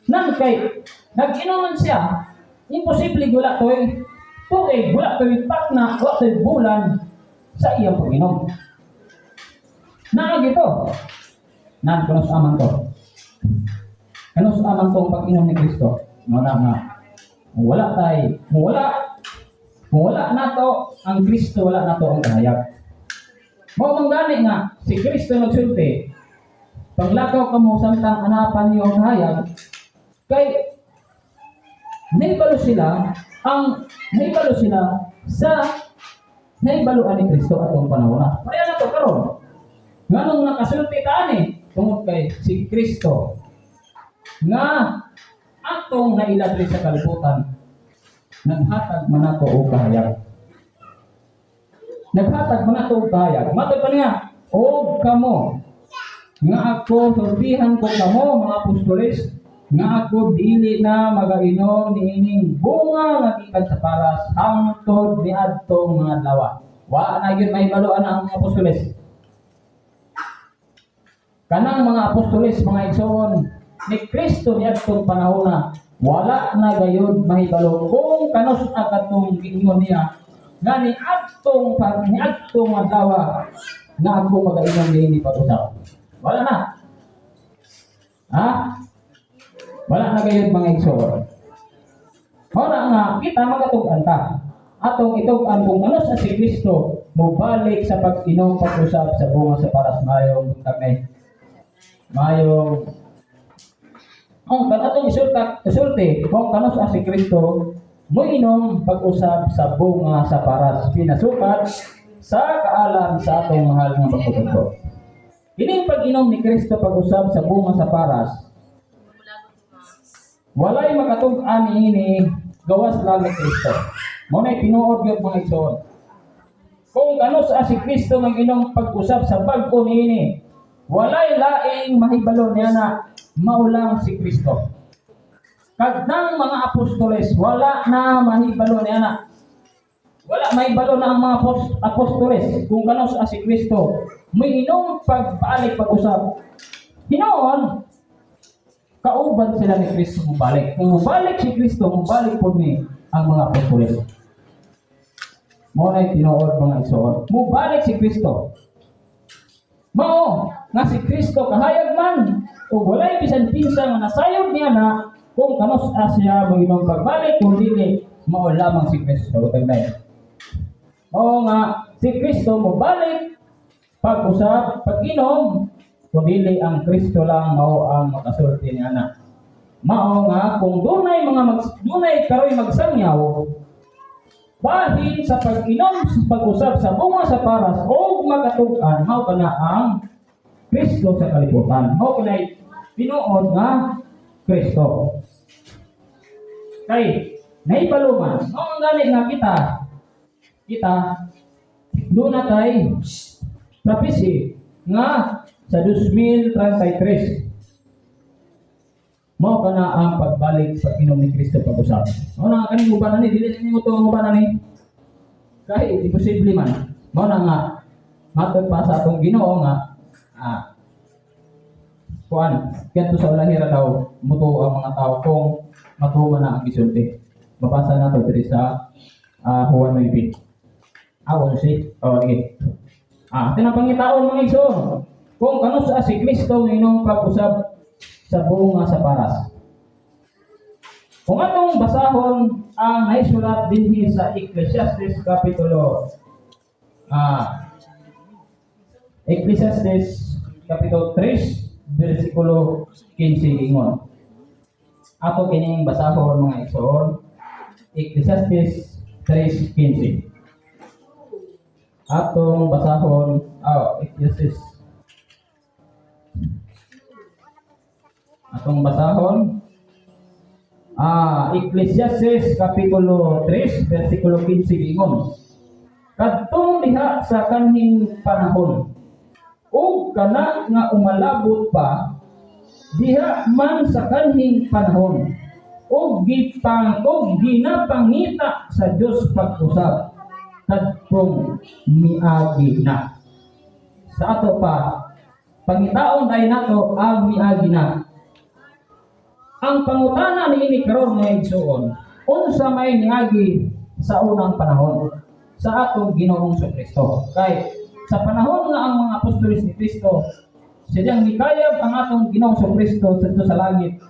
Nang kay nag-inom man siya, imposible wala to'y tuig, wala to'y takna, wala to'y bulan sa iyang pag-inom. Naa gyud to. Nan, kanus-a man to? Kanus-a man tong pag-inom ni Kristo? Wala nga. Kung wala tay, kung wala nato ang Kristo, wala nato ang kahayag. Mao man gani nga si Kristo nagsulti, "Paglakaw kamo samtang anapan niyo ang kahayag," kay nahibalo sila sa nahibaluan ni Kristo atong panahon na. Pareha na to karon. Nganong nakasulti ta ani? Tungod kay si Kristo nga atong naila diri sa kalibutan, naghatag man nato og kahayag. Naghatag man nato og kahayag. Matod pa niya, "Og kamo nga ako, sultihan ko kamo, mga apostoles, nga ako dili na magainom niining bunga nga gikan sa paras hangtod niadtong mga adlaw." Wa na gyud mahibaloan ang mga apostoles. Kanang mga apostoles, mga igsoon, ni Kristo niadtong panahona, wala na gayud mahibalo kung kanus-a katong giingon niya nga niadtong adlaw nga ako magainom niini pag-usab. Wala na. Ha? Wala na gayud, mga igsoon. Mao na nga kita magatug-an ta. Atong itug-an kung kanus-a si Kristo mobalik sa pag-inom pag-usab sa bunga sa paras. Mayong buntag ni. Mayong ang atong isulti kung kanus-a si Kristo moinom pag-usab sa bunga sa paras pinasukat sa kaalam sa atong mahal nga magtutudlo. Kining pag-inom ni Kristo pag-usab sa bunga sa paras. Walay makatug-an niini gawas lang ni Kristo. Mao na tinuod gyud, mga igsoon. Kung kanus-a si Kristo mag-inom pag-usab sa bag-o niini, walay laing mahibalo niya na mao lang si Kristo. Kag nang mga apostoles, wala na mahibalo niya na. Wala mahibalo na ang mga apostoles kung kanus-a si Kristo miinom pagbalik pag-usab. Hinoon, kauban sila ni Kristo mubalik. Kung mubalik si Kristo, mubalik po ni ang mga apostoles. Mao na tinuod, mga igsoon. Mubalik si Kristo. Mao nga si Kristo kahayag man ug walay bisan kinsa nga nasayod niya na kung kanus-a siya moinom pagbalik kung dili mao lamang si Kristo. Utang. Mao nga si Kristo mobalik pag-usab, pag-inom, kung dili ang Kristo lang mao ang makasulti ni ana. Mao nga kung dunay karoy magsangyaw bahin sa pag-inom sa pag-usab sa bunga sa paras o makatug-an, mao kana ang Kristo sa kalibutan. Mao kanay tinuod nga Kristo. Kay naibalo man, mao ang gani nga kita kita duna tay prophecy nga sa 2033 mao kana ang pagbalik sa inom ni Kristo pag-usab. Mao na kaning uban ani, dili ni mo ang uban ani. Kay imposible man. Mao na nga matod pa sa atong Ginoo nga kuan kadto sa ulahira daw mutuo ang mga tao kung matuo na ang gisulti. Mabasa nato diri sa Juan 9. 11. Oh, sige. Tinapangitaon, mga igsoon, kung kanus-a si Kristo ngayong pag-usab sa bunga sa paras. Kung atong basahon ang naisulat dinhi sa Ecclesiastes kapitulo 3 versikulo 15 ingon. Ato kining basahon, mga igsoon, Ecclesiastes 3:15. Atong basahon, Ecclesiastes. Atong basahon Ecclesiastes kapitulo 3 versikulo 15 ingon. Kadtong diha sa kanhing panahon ug kana nga umalabot pa diha man sa kanhing panahon ug gipang ug ginapangita sa Dios pag-usab kadtong miagi na. Sa ato pa, pangitaon ay nato ang miagi na. Ang pangutana niini karon, mga igsoon, unsa may niagi sa unang panahon sa atong Ginoong Kristo? Kay sa panahon nga ang mga apostoles ni Kristo, siyang mikayab ang atong Ginoong Kristo sadto sa langit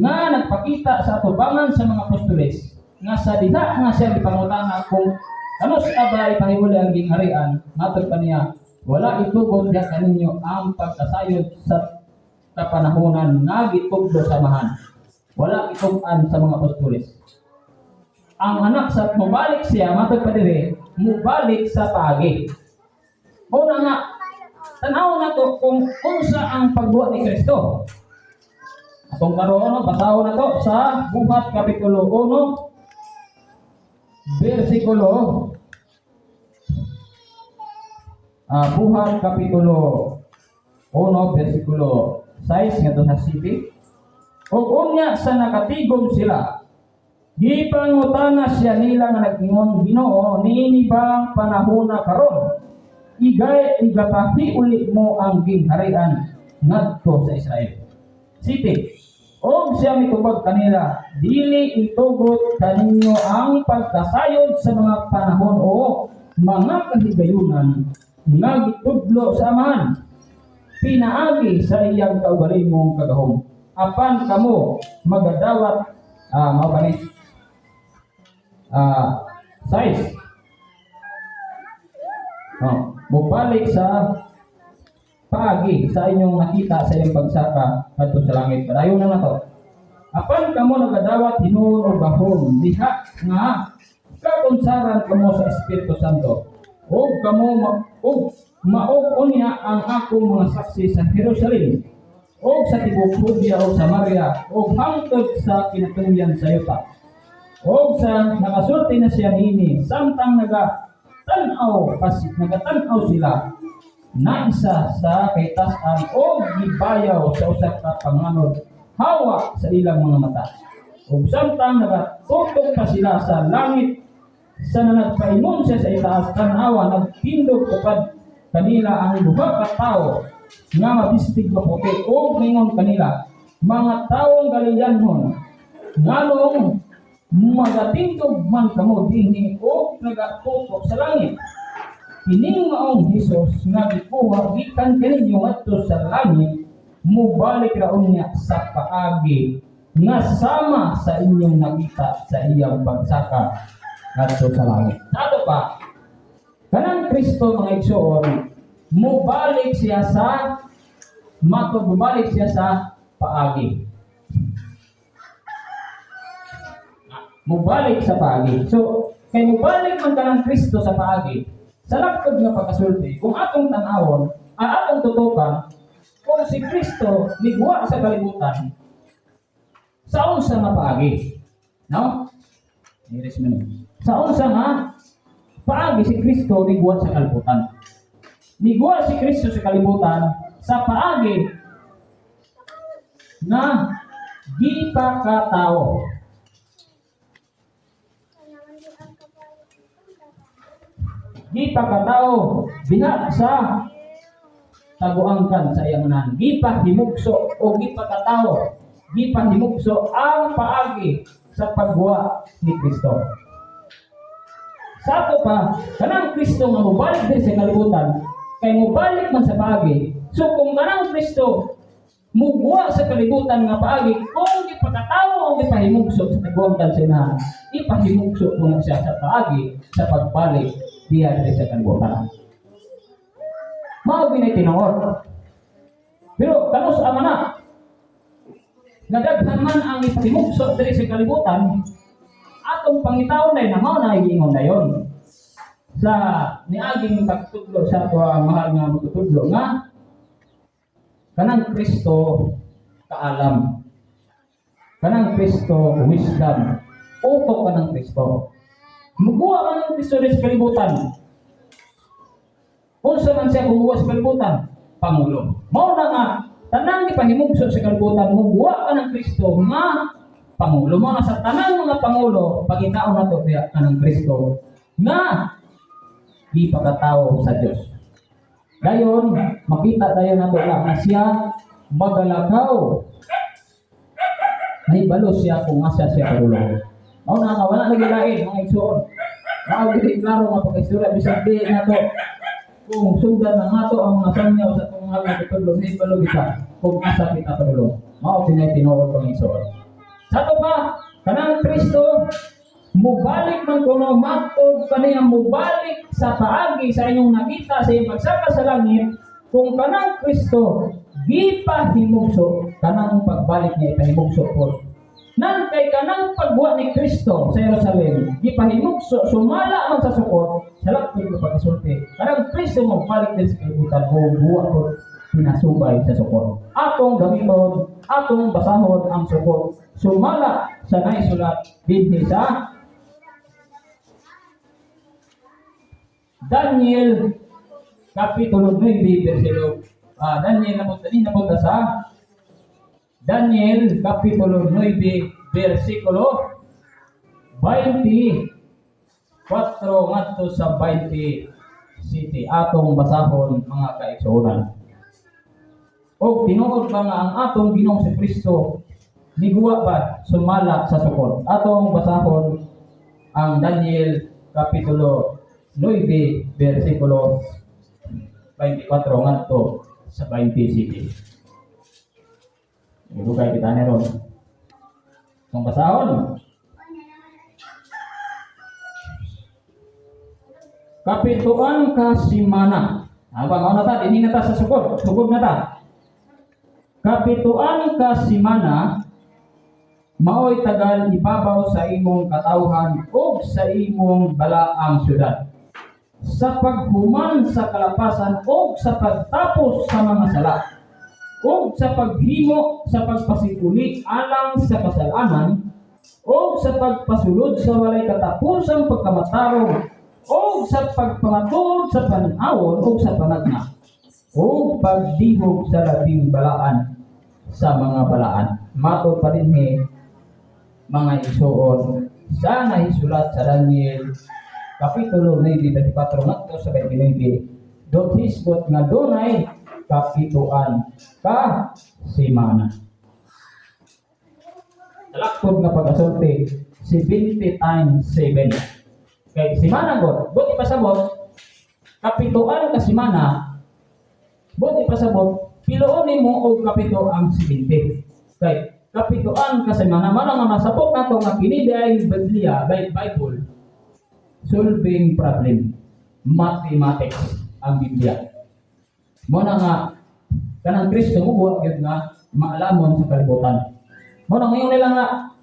nga nagpakita sa atubangan sa mga apostoles nga sa diha nga siya gipangutana kung kanus-a ba ipahiwalay ang gingharian, matod pa niya, "Wala itugot diha kaninyo ang pagkasayod sa kapanahonan nga gitugdo sa Amahan." Wala itug-an sa mga apostoles. Ang anak sa mubalik siya, matod pa dire, mubalik sa paagi. Una nga, tanaw na to kung unsa ang pagbuhat ni Kristo. Atong karoon, no, basahon na to sa Buhat Kapitulo 1, versikulo Buhat Kapitulo 1, versikulo 6 ngadto sa city. Ug unya sa nakatigom sila, gipangutana siya nila nga nag-ingon, "Ginoo, niini bang panahona karon? Igay igapahiuli mo ang gingharian ngadto sa Israel?" City. Og siya mitubag kanila, "Dili itugot kaninyo ang pagkasayod sa mga panahon o mga kahigayunan nga gitudlo sa Amahan pinaagi sa iyang kaugalingong kagahom. Apan kamo magadawat," mao ba ni? Size. Oh, mubalik sa paagi sa inyong nakita sa iyong pagsaka kadto sa langit. Padayon na nato. "Apan kamo nagadawat hinuon og gahom diha nga kakunsaran kamo sa Espiritu Santo. Ug kamo ug mao unya ang akong mga saksi sa Jerusalem Ug sa tibuok Judea ug Samaria ug hangtod sa kinatungyan sa yuta. Og sa nakasulti na siya niini, samtang nagatan-aw sila, naisa sa kahitasan og gibayaw sa usa ka panganod hawa sa ilang mga mata. Ug samtang nagatutok pa sila sa langit sa nagpaingon siya sa itaas, tan-awa, nagtindog upad kanila ang duha ka tawo nga mabistig maputi ug ningon kanila, "Mga tawong Galileanhon, nganong magatindog man kamo dinhi og nagatutok sa langit? Kining maong Hesus nga gikuha gikan kaninyo ngadto sa langit, mubalik ra unya sa paagi nga sama sa inyong nakita sa iyang pagsaka ngadto sa langit." Ato pa, kanang Kristo, mga igsoon, mubalik siya sa matod, mubalik siya sa paagi. Mubalik sa paagi. So, kay mubalik man kanang Kristo sa paagi, sa laktod nga pagkasulti, kung atong tan-awon, ang atong tutukan, kung si Kristo niguwa sa kalibutan, sa unsa nga paagi? No? Iris mo ni. Sa unsa nga paagi si Kristo niguwa sa kalibutan? Niguwa si Kristo sa kalibutan sa paagi na gipakatao. Gipakatao diha sa taguangkan sa iyang unahan. Gipahimugso o gipakatao. Gipahimugso ang paagi sa pagguwa ni Kristo. Sa ato pa, kanang Kristo nga mobalik diri sa kalibutan, kay mobalik man sa paagi. So kung kanang Kristo muguwa sa kalibutan nga paagi, kung gipakatao o gipahimugso sa taguangkan sa inahan, ipahimugso po na siya sa paagi sa pagbalik diha diri sa kalibutan. Mao gyud tinuod. Pero kanus ama na nga daghan man ang ipahimugso diri sa kalibutan, atong pangitaon na mao na giingon dayon sa niaging pagtudlo sa ato ang mahal nga magtutudlo nga kanang Kristo kaalam, kanang Kristo wisdom, utok kanang Kristo. Muguwa man ang Kristo diri sa kalibutan. Unsa man siya kumuha sa kalibutan? Pangulo. Mao na nga tanang gipahimugso sa kalibutan, muguwa ka ng Kristo nga pangulo. Mao na sa tanang mga pangulo, pagitaon nato diha kanang Kristo nga gipakatao sa Dios. Dayon makita dayon nato na siya magalakaw. Nahibalo siya kung asa siya padulong. Mao na nga wala lagi lain, mga igsoon. Mao gid klaro nga pagkaistorya, bisag di nato kung sundan na nato ang mga sangyaw sa atong mahal nga tutudlo, nahibalo kita kung asa kita padulong. Mao pinay tinuod, mga igsoon. Sa ato pa, kanang Kristo mubalik man kuno, matod pa niya mubalik sa paagi sa inyong nakita sa iyang pagsaka sa langit. Kung kanang Kristo gipahimugso, kanang pagbalik niya ipahimugso po. Nan kay kanang pagbuhat ni Kristo sa Jerusalem gipahimugso sumala man sa sukot, sa laktod nga pagkasulti, kanang Kristo mobalik din sa kalibutan, mo buhat po pinasubay sa sukot. Atong gamiton, atong basahon ang sukot sumala sa naisulat dinhi sa Daniel Kapitulo 9 versikulo Daniel napunta din napunta sa Daniel Kapitulo 9 versikulo 24 ngadto sa 27, atong basahon, mga kaigsuonan. Og tinuod ba nga ang atong Ginoong si Kristo niguwa ba sumala sa sukot? Atong basahon ang Daniel Kapitulo 9 versikulo 24 ngadto sa 27. Ibugay kita ni ron. Kung basahon. Kapituan ka simana. Aba, mao na ta, dinhi na ta sa sukod. Sugod na ta. Kapituan ka simana, maoy tagal ibabaw sa imong katawhan ug sa imong balaang syudad, sa paghuman sa kalapasan ug sa pagtapos sa mga sala. Ug sa paghimo sa pagpasikuli alang sa kasalanan, ug sa pagpasulod sa walay katapusang pagkamatarong, ug sa pagpamatuod sa pan-awon ug sa panagna, ug pagdihog sa labing balaan sa mga balaan. Matod pa dinhi, mga igsuon, sa nahisulat sa Daniel Kapitulo 9, 24 ngadto sa 29, dot hisgot nga dunay kapituan ka semana. Talaktod nga pag-asulti, 70 times 7. Kay semana god, buot ipasabot, kapituan ka semana, buot ipasabot, piloon nimo og kapito ang 70. Kay kapituan ka semana, man nga masabot nato nga kini diay Biblia, by Bible, solving problem, mathematics ang Biblia. Mao na nga kanang Kristo mo gyud nga maalamon sa kalibutan. Mao na ngayon nila nga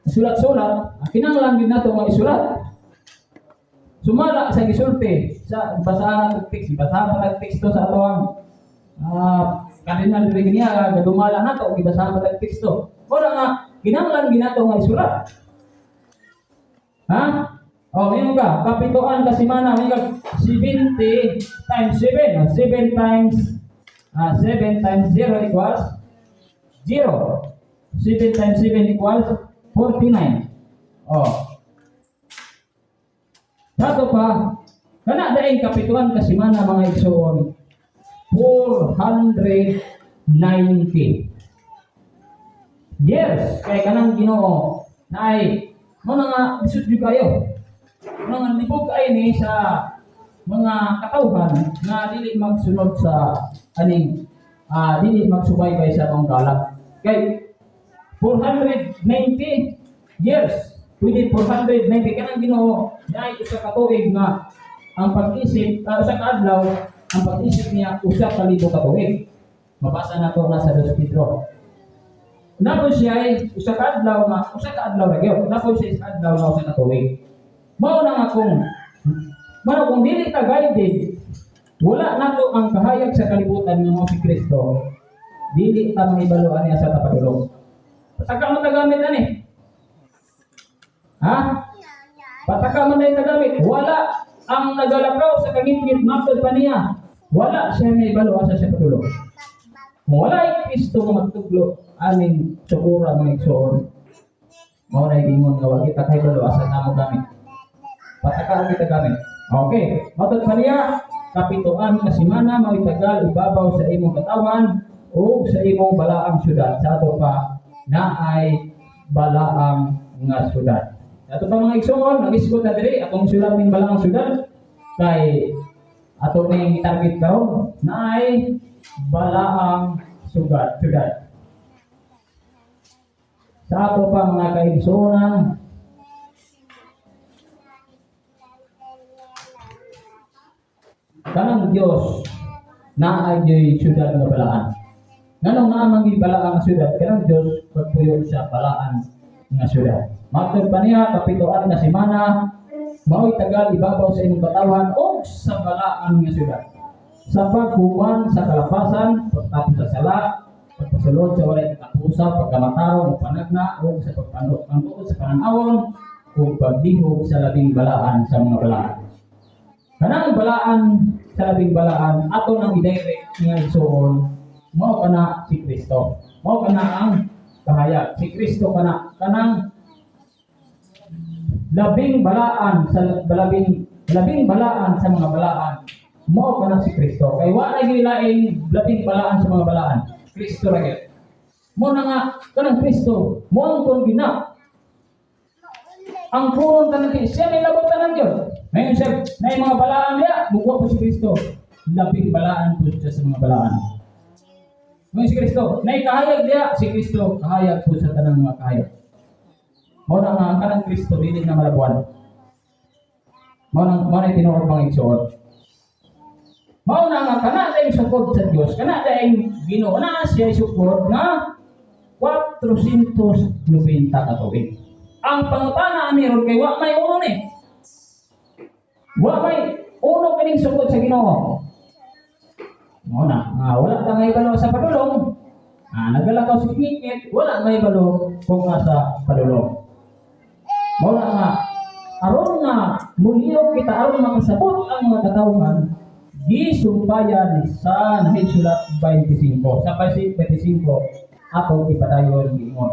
sulat-sulat, ang kinahanglan gyud nato nga isulat. Sumala sa gisulti sa basahan nato text, basahan pa tag teksto sa atoang Cardinal diri niya gadumala nato, gibasahan pa tag teksto. Mao na nga kinahanglan gyud nato nga isulat. Ha? O, ngayon ka, kapituan ka semana, ngayon ka, 70 times 7. O, 7 times 0 equals 0. 7 times 7 equals 49. O. Dato pa, kana daing kapituan ka semana, mga igsoon, 490 years kay kanang Ginoo na ay mao na nga lisod gyud kayo. Mao nga libog ay ni sa mga katawhan nga dili magsunod sa aning dili magsubaybay sa atong kalam. Kay 490 years, pwede 490 kanang Ginoo na ay usa ka tuig nga ang pag-isip, usa ka adlaw ang pag-isip niya usa ka libo ka tuig. Mabasa nato na sa 2 Pedro. Napon siya ay usa ka adlaw nga usa ka adlaw ra gyud. Napon siya isa ka adlaw nga usa ka tuig. Mao na kung dili ta guided, wala nato ang kahayag sa kalibutan nga mao si Kristo. Dili ta mahibalo niya sa tapadulong. Pataka man tagamit ani. Ha? Pataka man tayo tagamit. Wala ang nagalakaw sa kangitngit, matod pa niya. Wala siya mahibalo asa siya padulong. Kung wala ay Kristo nga magtuglo aning sukura, mga igsoon, mao na ingon nga wa kita kahibalo asa namo gamit. Pataka kita gamit. Okay, matod pa niya, kapituan ka semana mao'y tagal ibabaw sa imong katawan o sa imong balaang syudad. Sa ato pa naay balaang nga syudad. Sa ato pa, mga igsoon, nag-isgot na diri atong syudad ning balaang syudad kay ato ning target karon naay balaang syudad. Sa ato pa, mga kaigsuonan, kanang Dios naay gyud syudad nga balaan. Nganong naa man gyud balaan nga syudad? Kanang Dios pagpuyo sa balaan nga syudad. Matod pa niya, kapituan nga semana mao'y tagal ibabaw sa imong katawan og sa balaan nga syudad. Sa paghuman sa kalapasan, pagtapos sa sala, pagpasulod sa walay katapusan, pagkamatarong o panagna, o sa pagpanuod sa pananawon, o pagdihog sa labing balaan sa mga balaan. Kanang balaan sa labing balaan, ato nang i-direct nga igsuon, mao kana si Kristo. Mao kana ang kahayag. Si Kristo kana kanang labing balaan sa labing labing balaan sa mga balaan. Mao kana si Kristo. Kay wa na gyud laing labing balaan sa mga balaan. Kristo ra gyud. Mao na nga kanang Kristo, mo ang kon gina. Ang puron tanan kay siya may labot tanan gyud. Ngayon siya, na mga balaan niya, mukuha po si Kristo. Labing balaan po siya sa mga balaan. Ngayon si Kristo, na kahayag niya, si Kristo, kahayag po sa tanang mga kahayag. Mao na nga, ang kanang Kristo, dili na malabuan. Mao na tinuod, mga igsoon. Mao na nga, kana dayong sukod sa Dios, kana dayong Ginoo na siya sukod nga 490 ka tuig. Ang pangutana ani ron kay wa may uno ni. Wa may uno kining sukod sa Ginoo. Mao na, nga wala ta may balo sa padulong. si Ngitngit, wala mahibalo kung asa padulong. Mao na nga aron nga mulihok kita, aron makasabot ang mga katawhan, gisumpayan sa nahisulat 25. Sa 25 atong ipadayon, giingon,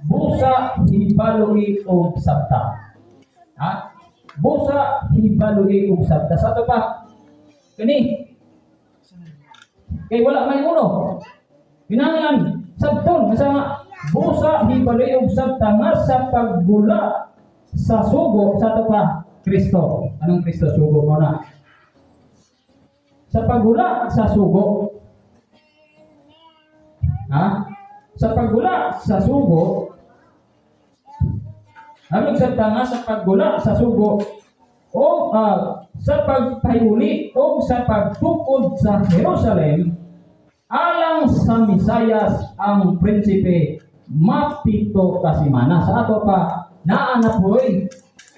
"Busa hibaloi og sabta." Ha? "Busa hibaloi og sabta." Sa ato pa kani kay wala may uno. Kinahanglan sabton nga nga "Busa hibaloi og sabta nga sa paggula sa sugo," sa ato pa Kristo. Anong Kristo? Sugo mo na. Sa paggula sa sugo. Ha? Sa paggula sa sugo. Anong sabta nga sa paggula sa sugo o sa pagpahiuli o sa pagtukod sa Jerusalem alang sa Mesayas ang prinsipe mapito ka semana. Sa ato pa naa na poy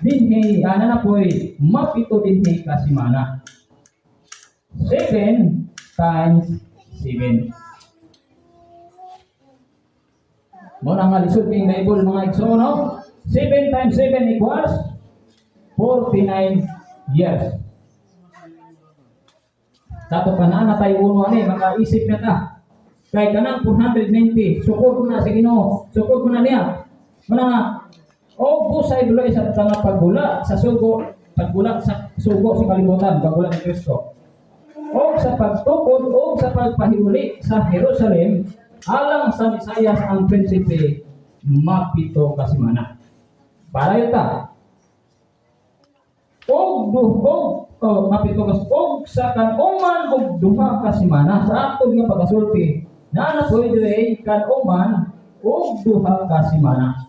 dinhi, ana na poy mapito dinhi ka semana. 7 times 7. Mao na nga lisod king Bible, mga igsoon, no? 7 times 7 equals 49 years. Sa ato pa naa na tayo uno ani, makaisip na ta. Kay kanang 490, sukod mo na sa Ginoo, sukod mo na niya. Mao na nga, o "Busa hibaloi sa nga paggula sa sugo, paggula sa sugo sa kalibutan," paggula ni Kristo, "o sa pagtukod o sa pagpahiuli sa Jerusalem alang sa Mesayas ang prinsipe mapito ka semana." Para ta. Og duhog o mapito ka og sa kan-uman og 2 ka semana. Sa atong nga pagkasulti, naa na po'y dire kan-uman og 2 ka semana.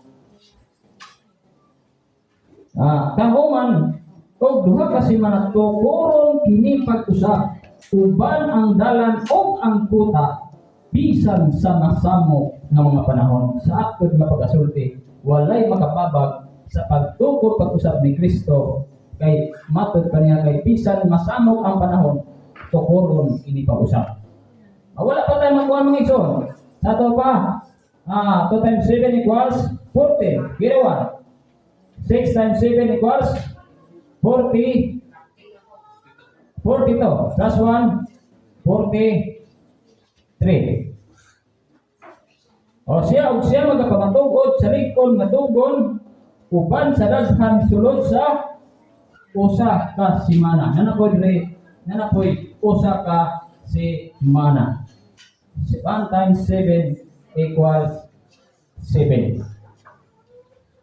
"Kan-uman og 2 ka semana, tukoron kini pag-usab uban ang dalan og ang kuta bisan sa masamok nga mga panahon." Sa atong nga pagkasulti, walay makapabag sa pagtukod pag-usab ni Kristo kay matod pa niya kay bisan masamok ang panahon, tukoron kini pag-usab. Wala pa tayo makuha, mga igsoon. Sa ato pa, 2 times 7 equals 14. Ginawa. 6 times 7 equals 40. 42 plus 1, 43. O siya ug siya magapamatugod sa lig-on nga dugon uban sa daghan sulod sa 1 ka semana. Naa na poy dire, naa na poy 1 ka semana. 1 times 7 equals 7.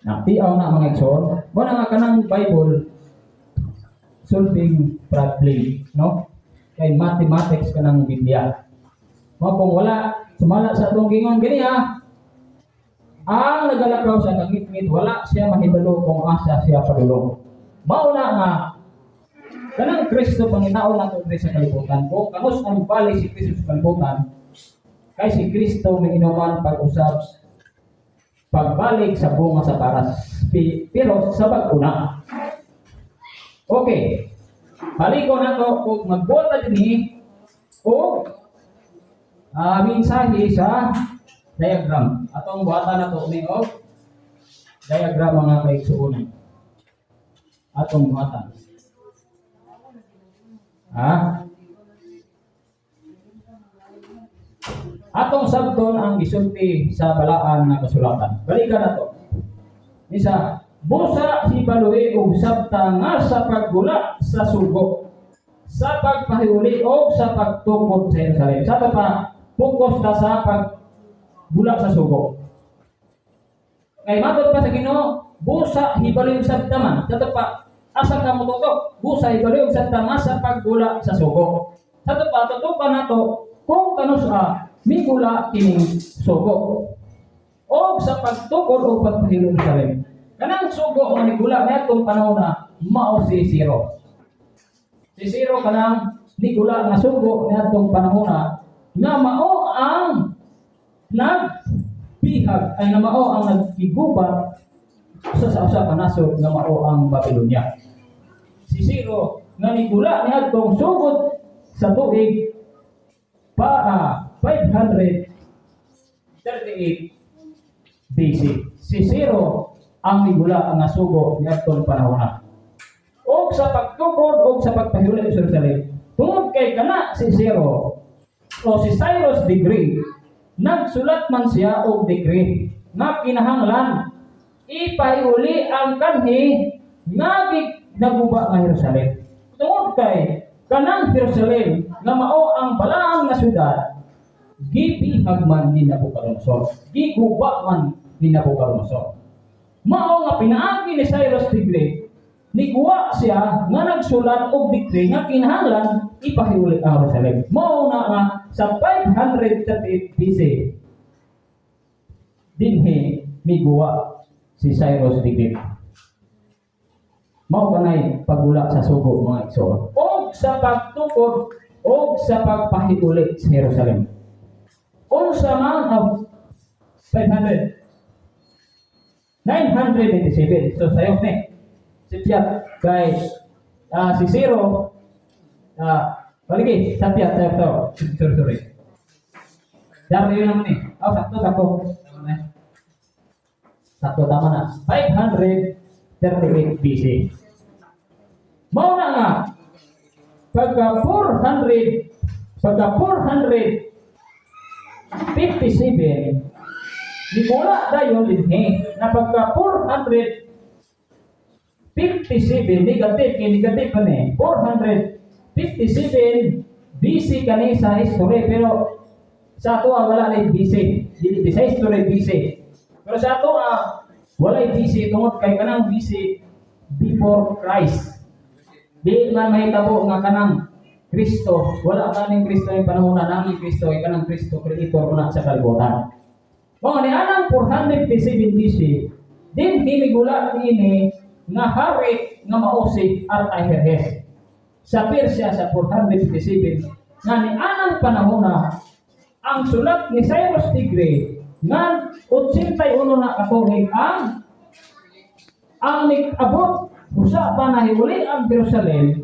Na tiaw na, mga igsoon. Mao na nga kanang Bible solving problem, no? Kay mathematics kanang Biblia. Mao kung wala sumala sa atong gingon gani ha, ang nagalakaw sa kangitngit, wala siya mahibalo kung asa siya padulong. Mao na nga kanang Kristo pangitaon nato diri sa kalibutan, kung kanus ang balik si Kristo sa kalibutan, kay si Kristo may inuman pag-usab pagbalik sa bunga sa paras, pero sa bag-o na. Okay. Baliko na to kung magbuhat na dinhi og mensahe sa diagram. Atong buhatan na to ni og diagram, mga kaigsuonan. Atong buhatan. Ha? Atong sabton ang gisulti sa balaan nga kasulatan. Balikan na to. Isa, "Busa hibaloi og sabta nga sa paggula sa sugo, sa pagpahiuli o sa pagtukod sa Jerusalem." Sa ato pa, focus ta sa paggula sa sugo. Kay matod pa sa Ginoo, "Busa hibaloi og sabta" man. Sa ato pa, asa ka mo tutok? "Busa hibaloi og sabta nga sa paggula sa sugo." Sa ato pa, tutukan nato kung kanus-a migula kining sugo o sa pagtukod o pagpahilo sa Jerusalem. Kanang sugo nga nigula niadtong panahon na mao si Ciro. Si Ciro kanang nigula nga sugo niadtong panahon na nga mao ang nagbihag ay nga mao ang nagigubat sa usa ka nasod nga mao ang Babylonia. Si Ciro nga nigula niadtong sugod sa tuig pa 500 538 BC. Si Ciro ang migula nga sugo niadtong panahona. Og sa pagtukod og sa pagpahiuli sa Jerusalem, tungod kay kana si Ciro o si Cyrus the Great, nagsulat man siya og decree nga kinahanglan ipahiuli ang kanhi nga naguba nga Jerusalem. Tungod kay kanang Jerusalem nga mao ang balaan nga syudad, gibihag man ni Nabucodonosor. Giguba man ni Nabucodonosor. Mao nga pinaagi ni Cyrus the Great, niguwa siya nga nagsulat og decree nga kinahanglan ipahiuli ang Jerusalem. Mao na nga sa 538 BC dinhi miguwa si Cyrus the Great. Mao kanay pagula sa sugo, mga igsoon. Og sa pagtukod og sa pagpahiuli sa Jerusalem. Unsa man ang 500 997. So sayo ni. Sipyat kay si Ciro, palagi sapyat sayo to. Sorry, sorry. Dari yun naman eh. Oh, sakto, sakto. Tama na. Sakto, tama na. 538 BC. Mao na nga, pagka 457, Nimula dayon dinhi na pagka 457 negative kay negative pa ni 457 BC kani sa history, pero sa ato wala na BC, dili sa history BC, pero sa ato wala BC tungod kay kanang BC, before Christ. Di man mahitabo nga kanang Kristo, wala kaning Kristo yung panahon na nanging Kristo ay kanang Kristo creator na sa kalibutan. Mao ni anang 457 BC, din hinigula niini nga hari nga mao si Artaxerxes sa Persia sa 457, nga ni anang panahon na ang sulat ni Cyrus the Great nga 81 na katuig ang nag-abot usa pa nahiuli ang Jerusalem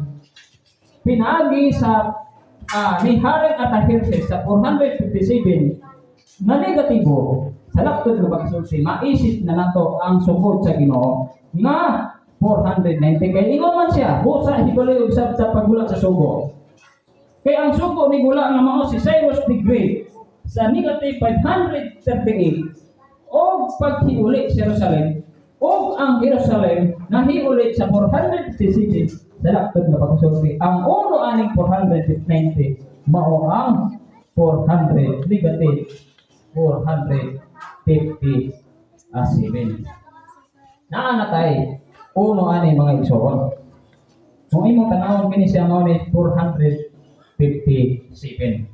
pinaagi sa ni Haring Artaxerxes sa 457 na negatibo. Sa laktod nga pagsulti, maisip na nato ang sukod sa Ginoo nga 490 kay ingon man siya busa hibaloy og sa paggula sa sugo, kay ang sugo ni gula nga mao si Cyrus the Great sa negative 538 og paghiuli sa Jerusalem, og ang Jerusalem nahiuli sa 457. Sa laktod nga pagsulti, ang uno aning 490 mao ang 400 negative 457. Naa na tay uno ani, mga igsoon. Kung imong tanawon kini siya, mao ni 457.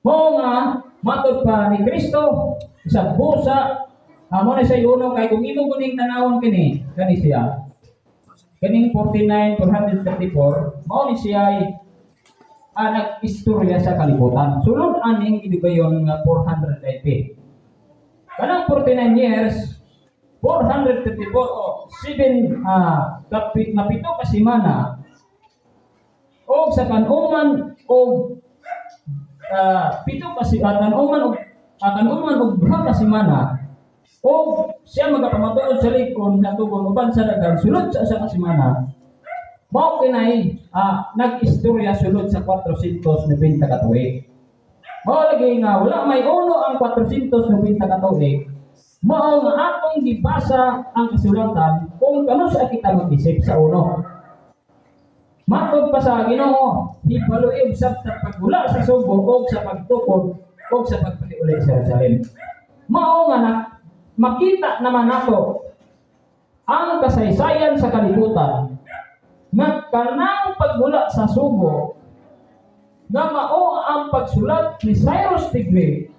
Mao nga matod pa ni Kristo sa busa amo na siya uno, kay kung imong kuning tanawon kini kani siya kaning 49 434, mao ni siya ay nag-istorya sa kalibutan. Sulod aning gidugayon nga 490. Kanang 49 years, 434 o 7 kapit na 7 ka semana og sa kanuman og 7 ka si kanuman og 2 ka semana og siya magapamatuod sa likon na tugon uban sa daghan sulod sa usa ka semana, mao kinay nag-istorya sulod sa 490 ka tuig. Mao lagi nga wala may uno ang 490 ka tuig. Mao nga atong gibasa ang kasulatan kung kanus-a kita mag-isip sa uno. Matod pa sa Ginoo, hibaloy sa pagula sa sugo og sa pagtukod og sa pagpahiuli sa Jerusalem. Mao nga na makita naman nato ang kasaysayan sa kalibutan nga kanang paggula sa sugo nga mao ang pagsulat ni Cyrus the Great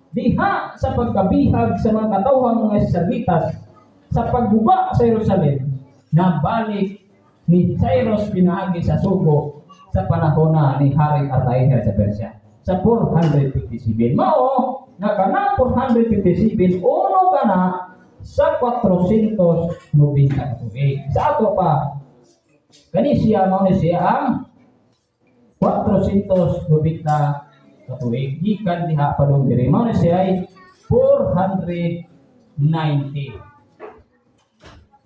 diha sa pagkabihag sa mga katawhang mga Israelitas sa pagguba sa Jerusalem, nabalik ni Cyrus pinaagi sa sugo sa panahon na ni Haring Artaxerxes sa Persia sa 457. Mao nga kanang 457 uno kana sa 490 ka tuig. Sa ato pa kani siya, mao ni siya ang 490 ka ka tuig gikan diha padung diri. Mao na siya ay 490.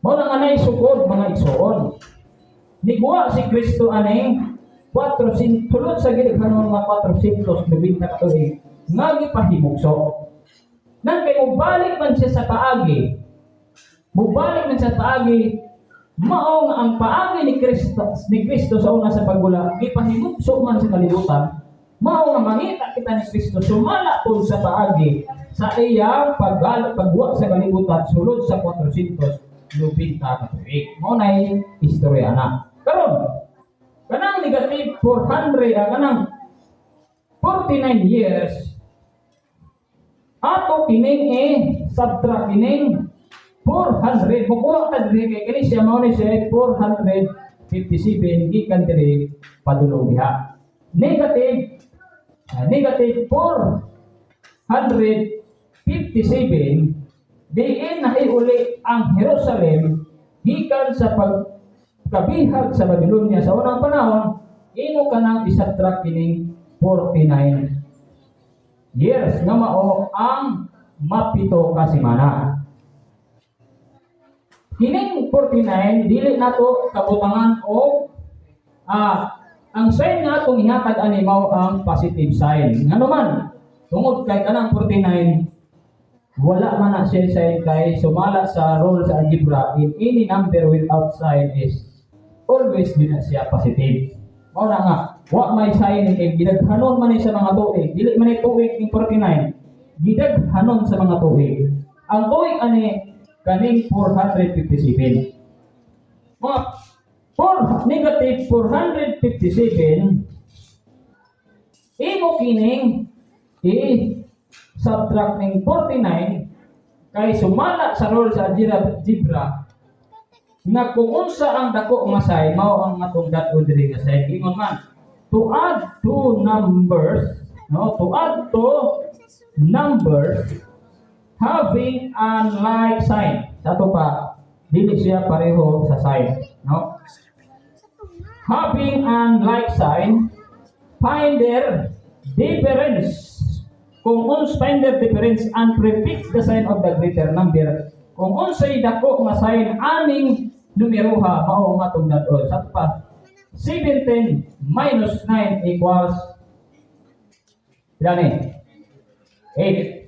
Mao na nga nay sukod, mga igsoon. Niguwa si Kristo aning 400 sulod sa gidaghanon nga 490 ka tuig nga gipahimugso. Nang kay mubalik man siya sa paagi, mubalik man siya sa paagi, mao nga ang paagi ni Kristo sa una sa pagwala, gipahimugso man sa kalibutan, mao nga mangita kita ni Kristo sumala po sa paagi sa iyang pagwa sa kalibutan sulod sa 490 ka tuig. Mao nay istorya na. Karon, kanang negative 400, kanang 49 years, ato kining e subtract kining 400, mukuha ka diri kay kini siya mao ni siya 457 gikan diri padulong diha. Negative 457 diin nahiuli ang Jerusalem gikan sa pagkabihag sa Babylonia sa unang panahon, imo kanang isubtract kining 49 years nga mao ang mapito ka semana. Kining 49 dili nato kabutangan og ang sign nga atong ihatag ani mao ang positive sign. Ngano man, tungod kay kanang 49 wala man na siya sign kay sumala sa rule sa algebra, in any number without sign is always din na siya positive. Mao na nga wa may sign kay gidaghanon man ni sa mga tuig, dili man ni tuig ning 49, gidaghanon sa mga tuig. Ang tuig ani kaning 457. Mga 4 negative 457, imo kining i-subtract ning 49 kay sumala sa rule sa algebra nga kung unsa ang dako nga sign mao ang atong dad-on diri nga sign. Ingon man, to add two numbers, no, to add two numbers having unlike sign. Sa ato pa, dili siya pareho sa sign, no, having unlike sign, find their difference. Kung uns find their difference and prefix the sign of the greater number. Kung unsay dako nga sign aning numeroha, mao ang atong dad-on. Sa ato pa, 17 minus 9 equals ilan eh? 8.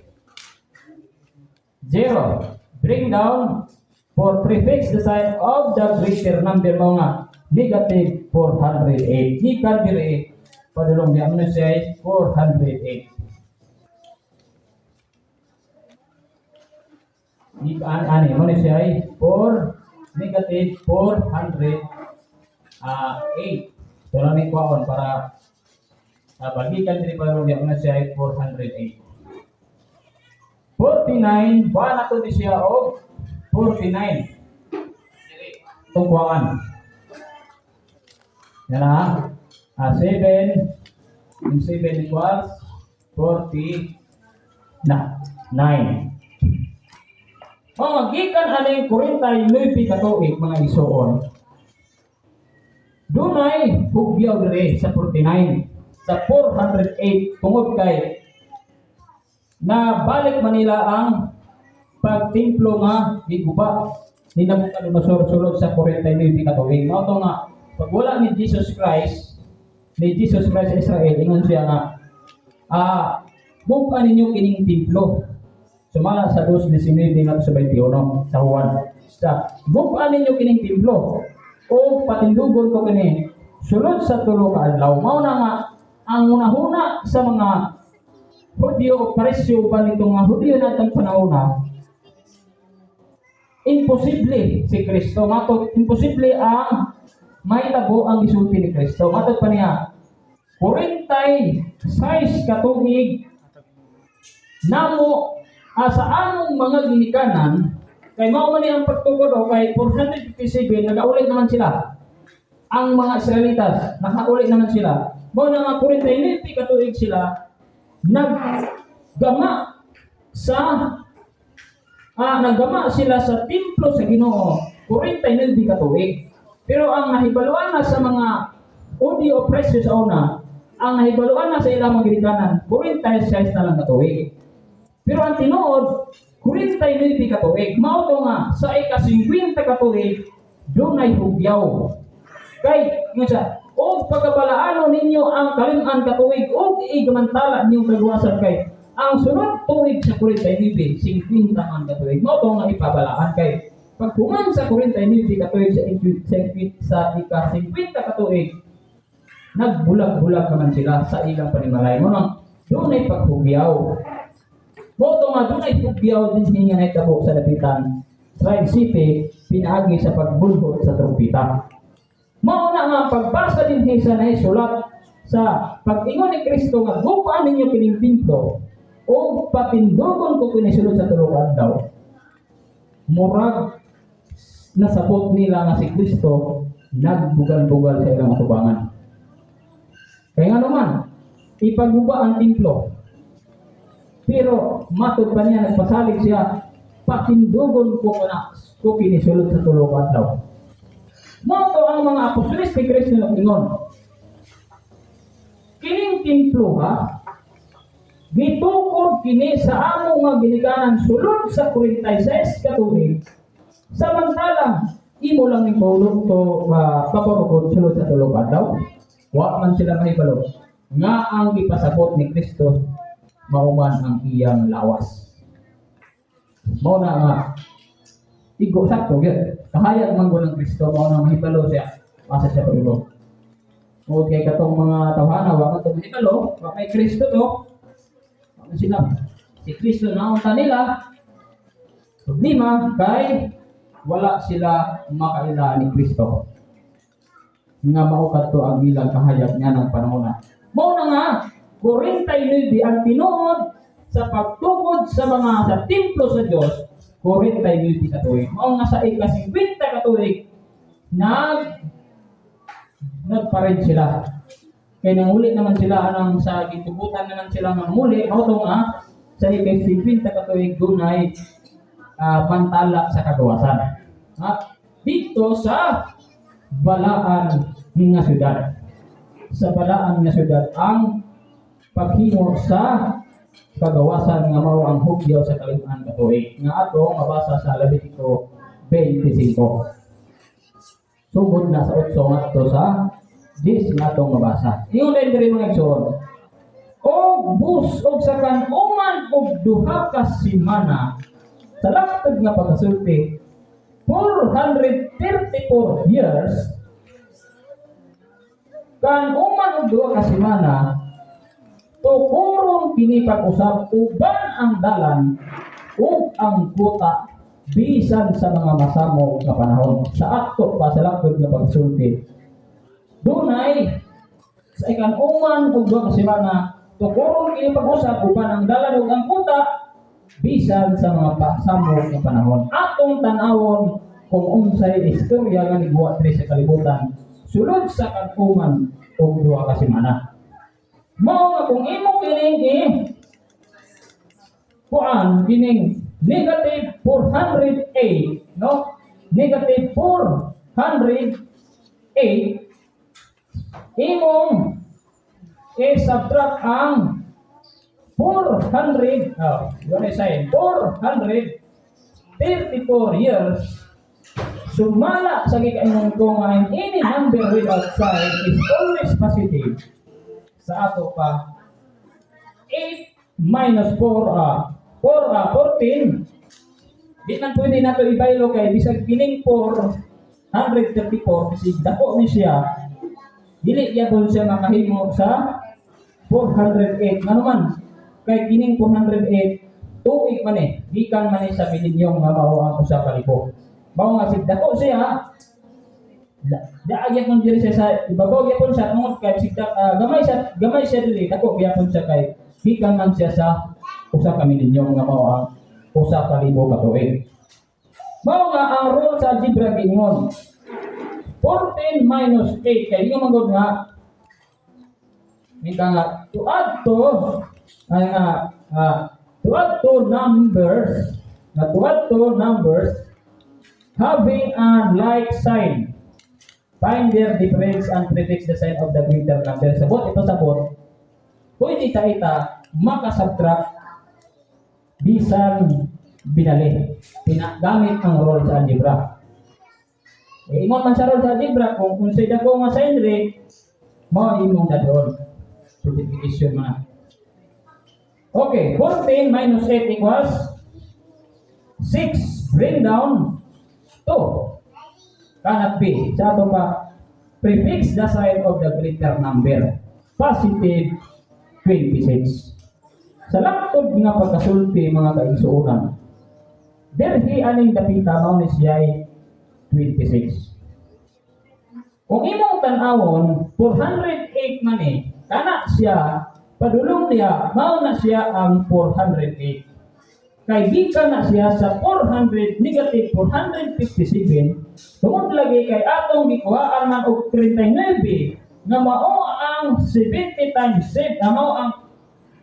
0. Bring down for prefix the sign of the greater number, mo nga negative 408. Gikan diri padulong di ano siya 408. Gikan ani mo ni siya ay 4 negative 408. Ito lang ni kwaon para bagikan diri padulong di ano siya ay 408. 49, ba na to ni siya og 49. Itong kuhaan. Yan na. 7, yung 7 equals 40 na 9. Mga gikan aning 49 ka tuig, mga igsuon. Dunay hugyaw dire sa 49 sa 408 tungod kay na balik Manila ang pagtimplo nga giguba ni Nabucodonosor sulod sa 49 ka tuig. Mao to nga pag wala ni Jesus Christ sa Israel, ingon siya nga buka ninyo kining templo. Sumala sa 2:19 ngadto sa 21 sa Juan. Sa buka ninyo kining templo o patindugon ko kini sulod sa 3 ka adlaw. Mao na nga ang unahuna sa mga Hudyo o Pariseo ba nito nga Hudyo natong panahona, imposible si Kristo. Matod, imposible ang mahitabo ang gisulti ni Kristo. Matod pa niya, 46 ka tuig namo sa among mga ginikanan kay mao man ni ang pagtukod o kay 457 nagaulit naman sila. Ang mga Israelitas, nakaulit naman sila. Mao na nga 49 ka tuig sila naggama sila sa templo sa Ginoo 49 ka tuig. Pero ang nahibaluan na sa mga Hudyo o Pariseo sa una, Ang nahibaluan na sa ilang mga ginikanan, 46 na lang ka tuig. Pero ang tinuod, 49 ka tuig. Mao to nga sa ika-50 ka tuig, dunay hugyaw. Kay nga siya, og pagkabalaano ninyo ang kalim-an ka tuig og igamantala ninyong kagawasan kay ang sunod tuig sa 49, 50 man ka tuig. Mao to nga ipabalaan kay pag human sa 49 ka tuig sa ika-50 ka tuig, nagbulag-bulag naman sila sa ilang panimalay. Mao nang dunay paghugyaw. Mao to nga dunay hugyaw din niya nahitabo sa dapitan Shrine City pinaagi sa pagbulhot sa trumpeta. Mao na nga pagbasa din sa nahisulat sa pag-ingon ni Kristo nga gubaan ninyo kining templo o patindugon ko kini sulod sa 3 ka adlaw. Murag nasabot nila nga si Kristo nagbugal-bugal sa ilang atubangan. Kaya nga naman, ipaguba ang templo. Pero matod pa niya, nagpasalig siya, patindugon ko na ko kini sulod sa 3 ka adlaw. Mao to ang mga apostoles ni Kristo nag-ingon. Kining templo ha, gitukod kini sa amo nga ginikanan sulod sa 46 ka tuig. Samantalang imo lang ning paulo to paparugod sulod sa 3 ka adlaw. Wa man sila mahibalo nga ang gipasabot ni Kristo mao man ang iyang lawas. Mao na nga igo sakto gyud. Kahayag man gud ng Kristo, mao na mahibalo siya asa siya padulong. O kay katong mga tawhana wa man to mahibalo, wa kay Kristo to. Wa man sila si Kristo naunta nila. Problema kay wala sila makaila ni Kristo. Nga mao kadto ang ilang kahayag niya ng panahon na. Mao na nga 49 ang tinuod sa pagtukod sa mga sa templo sa Dios, 49 ka tuig. Mao nga sa ika-50 ka tuig nagpared sila. Kay nanguli naman sila anang sa gitugutan naman sila manguli, mao to nga sa ika-50 ka tuig dunay pantala sa kagawasan. Ha? Dito sa balaan nga syudad. Sa balaan nga syudad ang paghimo sa kagawasan nga mao ang hugyaw sa kalim-an ka tuig nga ato mabasa sa Levitico 25. Sugod na sa 8 ngadto sa 10 nga atong mabasa. Ingon din diri, mga igsoon. Og bus og sa kan-uman og 2 ka semana, sa langtod nga pagkasulti 434 years, kan uman og 2 ka semana, tukuron kini pag-usab uban ang dalan ug ang kuta bisan sa mga masamo nga panahon. Sa akto pa sa langtod nga pagsulti, dunay sa ikan-uman ug 2 ka semana, tukuron kini pag-usab uban ang dalan ug ang kuta bisan sa mga pasamo nga panahon. Atong tan-awon kung unsay istorya nga niguwa diri sa kalibutan sulod sa kan-uman ug 2 ka semana. Mao nga kung imo kining i kuan kining negative 408, no, negative 408, imong i-subtract ang 400, oh, yun ay sign, 434 years, sumala sa gikaingon ko nga ang any number without sign is always positive. Sa ato pa, 8 minus 4, 4, 14, di man pwede nato ibaylo kay bisag kining 434, bisig dako ni siya, dili gyapon siya makahimo sa 408. Ngano man? Kay kining 408 tuig man eh, gikan man eh sa milenyong nga mao ang 1,000. Mao nga sig dako siya, daa gyapon diri siya sa ibabaw gyapon siya tungod kay sig gamay siya diri, dako gyapon siya kay gikan man siya sa 1 ka milenyong nga mao ang 1,000 ka tuig. Mao nga ang rule sa algebra giingon 14 minus 8 kay ingon man gud nga minta nga to add to ay nga to add two numbers na to add two numbers having a like sign. Find their difference and prefix the sign of the greater number. Sabot ito, sabot. Pwede ta ita makasubtract bisan binali. Pinagamit ang rule sa algebra. Eh, ingon man sa rule sa algebra, kung unsay dako nga sign rate, mao imong dadon. Multiplication man. Okay, 14 minus 8 equals 6. Bring down 2. Cannot be. Sa ato pa, prefix the sign of the greater number. Positive 26. Sa langtod nga pagkasulti, mga kaigsuonan, dirhi aning dapita mao ni siya'y 26. Kung imong tan-awon, 408 man eh, kana siya, padulong niya, mao na siya ang 408. Kay gikan na siya sa 400, negative 457, tungod lagi kay atong gikuhaan man og 39 nga mao ang 70 times 7, nga mao ang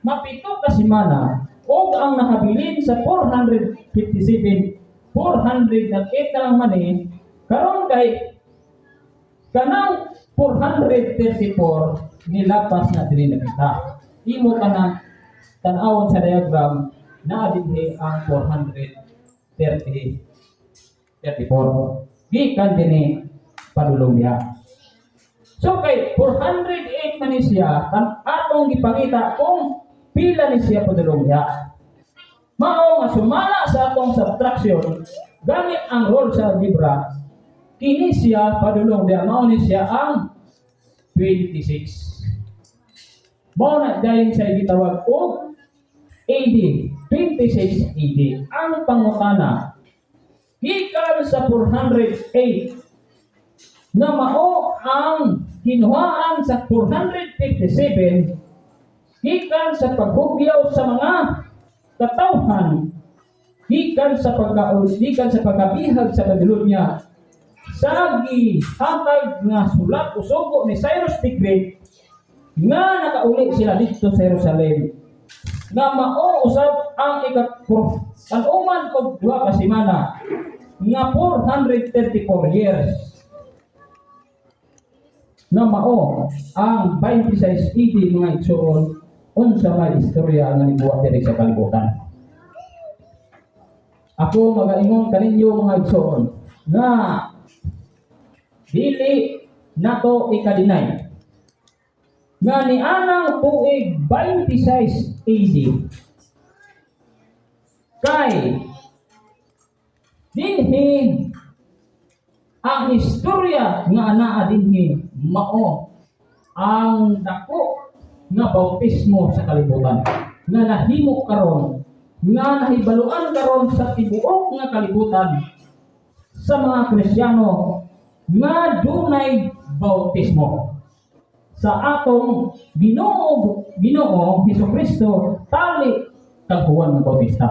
mapito ka semana og ang nahabilin sa 457, 408 na lang man eh. Karon kay kanang 434 nilapas na diri na kita. Imo ka na tan-awon sa diagram, naa dinhi ang 430 34 gikan dinhi padulong diha. So kay 408 man ni siya, kan atong gipangita kung pila ni siya padulong diha. Mao nga sumala sa atong subtraction gamit ang rule sa algebra, kini siya padulong diha mao ni siya ang 26. Mao na dayon siya gitawag og AD, 26 AD. Ang pangutana, gikan sa 408 nga mao ang kinuhaan sa 457 gikan sa paghugyaw sa mga katawhan gikan sa pagkabihag sa Babylonia sa gihatag nga sulat o sugo ni Cyrus the Great nga nakauli sila didto sa Jerusalem nga mao usab ang ika-anuman og 2 ka semana nga 434 years nga mao ang 26 AD, mga igsoon, unsa may istorya nga nibuhat diri sa kalibutan. Ako magaingon kaninyo, mga igsoon, nga dili nato ika-deny nga nianang tuig 26 AD kay dinhi ang istorya nga anaa dinhi mao ang dako nga bautismo sa kalibutan nga nahimo karon, nga nahibaluan karon sa tibuok nga kalibutan sa mga Kristiyano nga dunay bautismo sa atong Ginoo Ginoo Hesukristo tali kang Juan nga Bautista.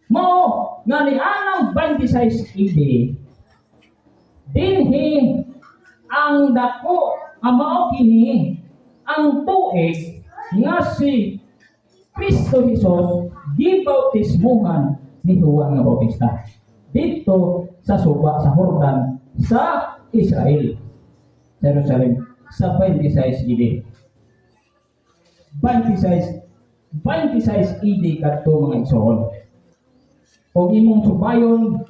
Mao nga nianang 26 AD dinhi ang dako ang mao kini ang tuig nga si Kristo Jesus gibautismuhan ni Juan nga Bautista didto sa suba sa Jordan sa Israel, Jerusalem, sa 26 AD. 26 26 AD kadto, mga igsoon. Kung imong subayon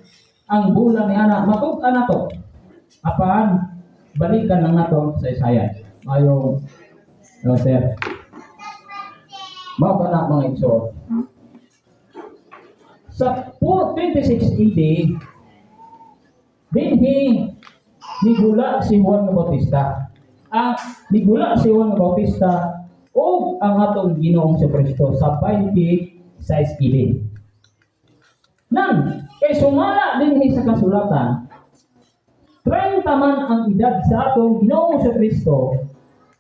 ang bulan ni ana, matug-an nato. Apan balikan lang nato sa Isaiah. Ayo no, sir. Mao kana, mga igsoon. Sa 426 AD, dinhi nigula si Juan Bautista. Ang nigula si Juan Bautista ug ang atong Ginoong Kristo sa 26 AD. Nang kay sumala dinhi sa kasulatan, 30 man ang edad sa atong Ginoong Kristo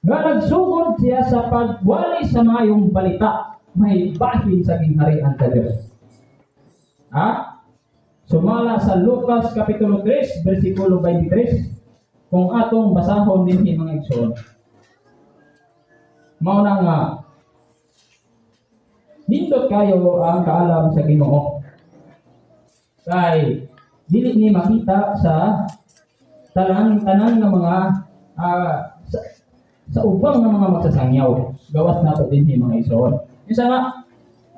nga nagsugod siya sa pagwali sa maayong balita may bahin sa gingharian sa Dios. Ha? Sumala sa Lucas Kapitulo 3, versikulo 23, kung atong basahon dinhi, mga igsoon. Mao na nga nindot kayo ang kaalam sa Ginoo. Kay dili ni makita sa Tanan tanan nga mga sa ubang nga mga magsasangyaw gawas nato dinhi, mga igsoon. Isa nga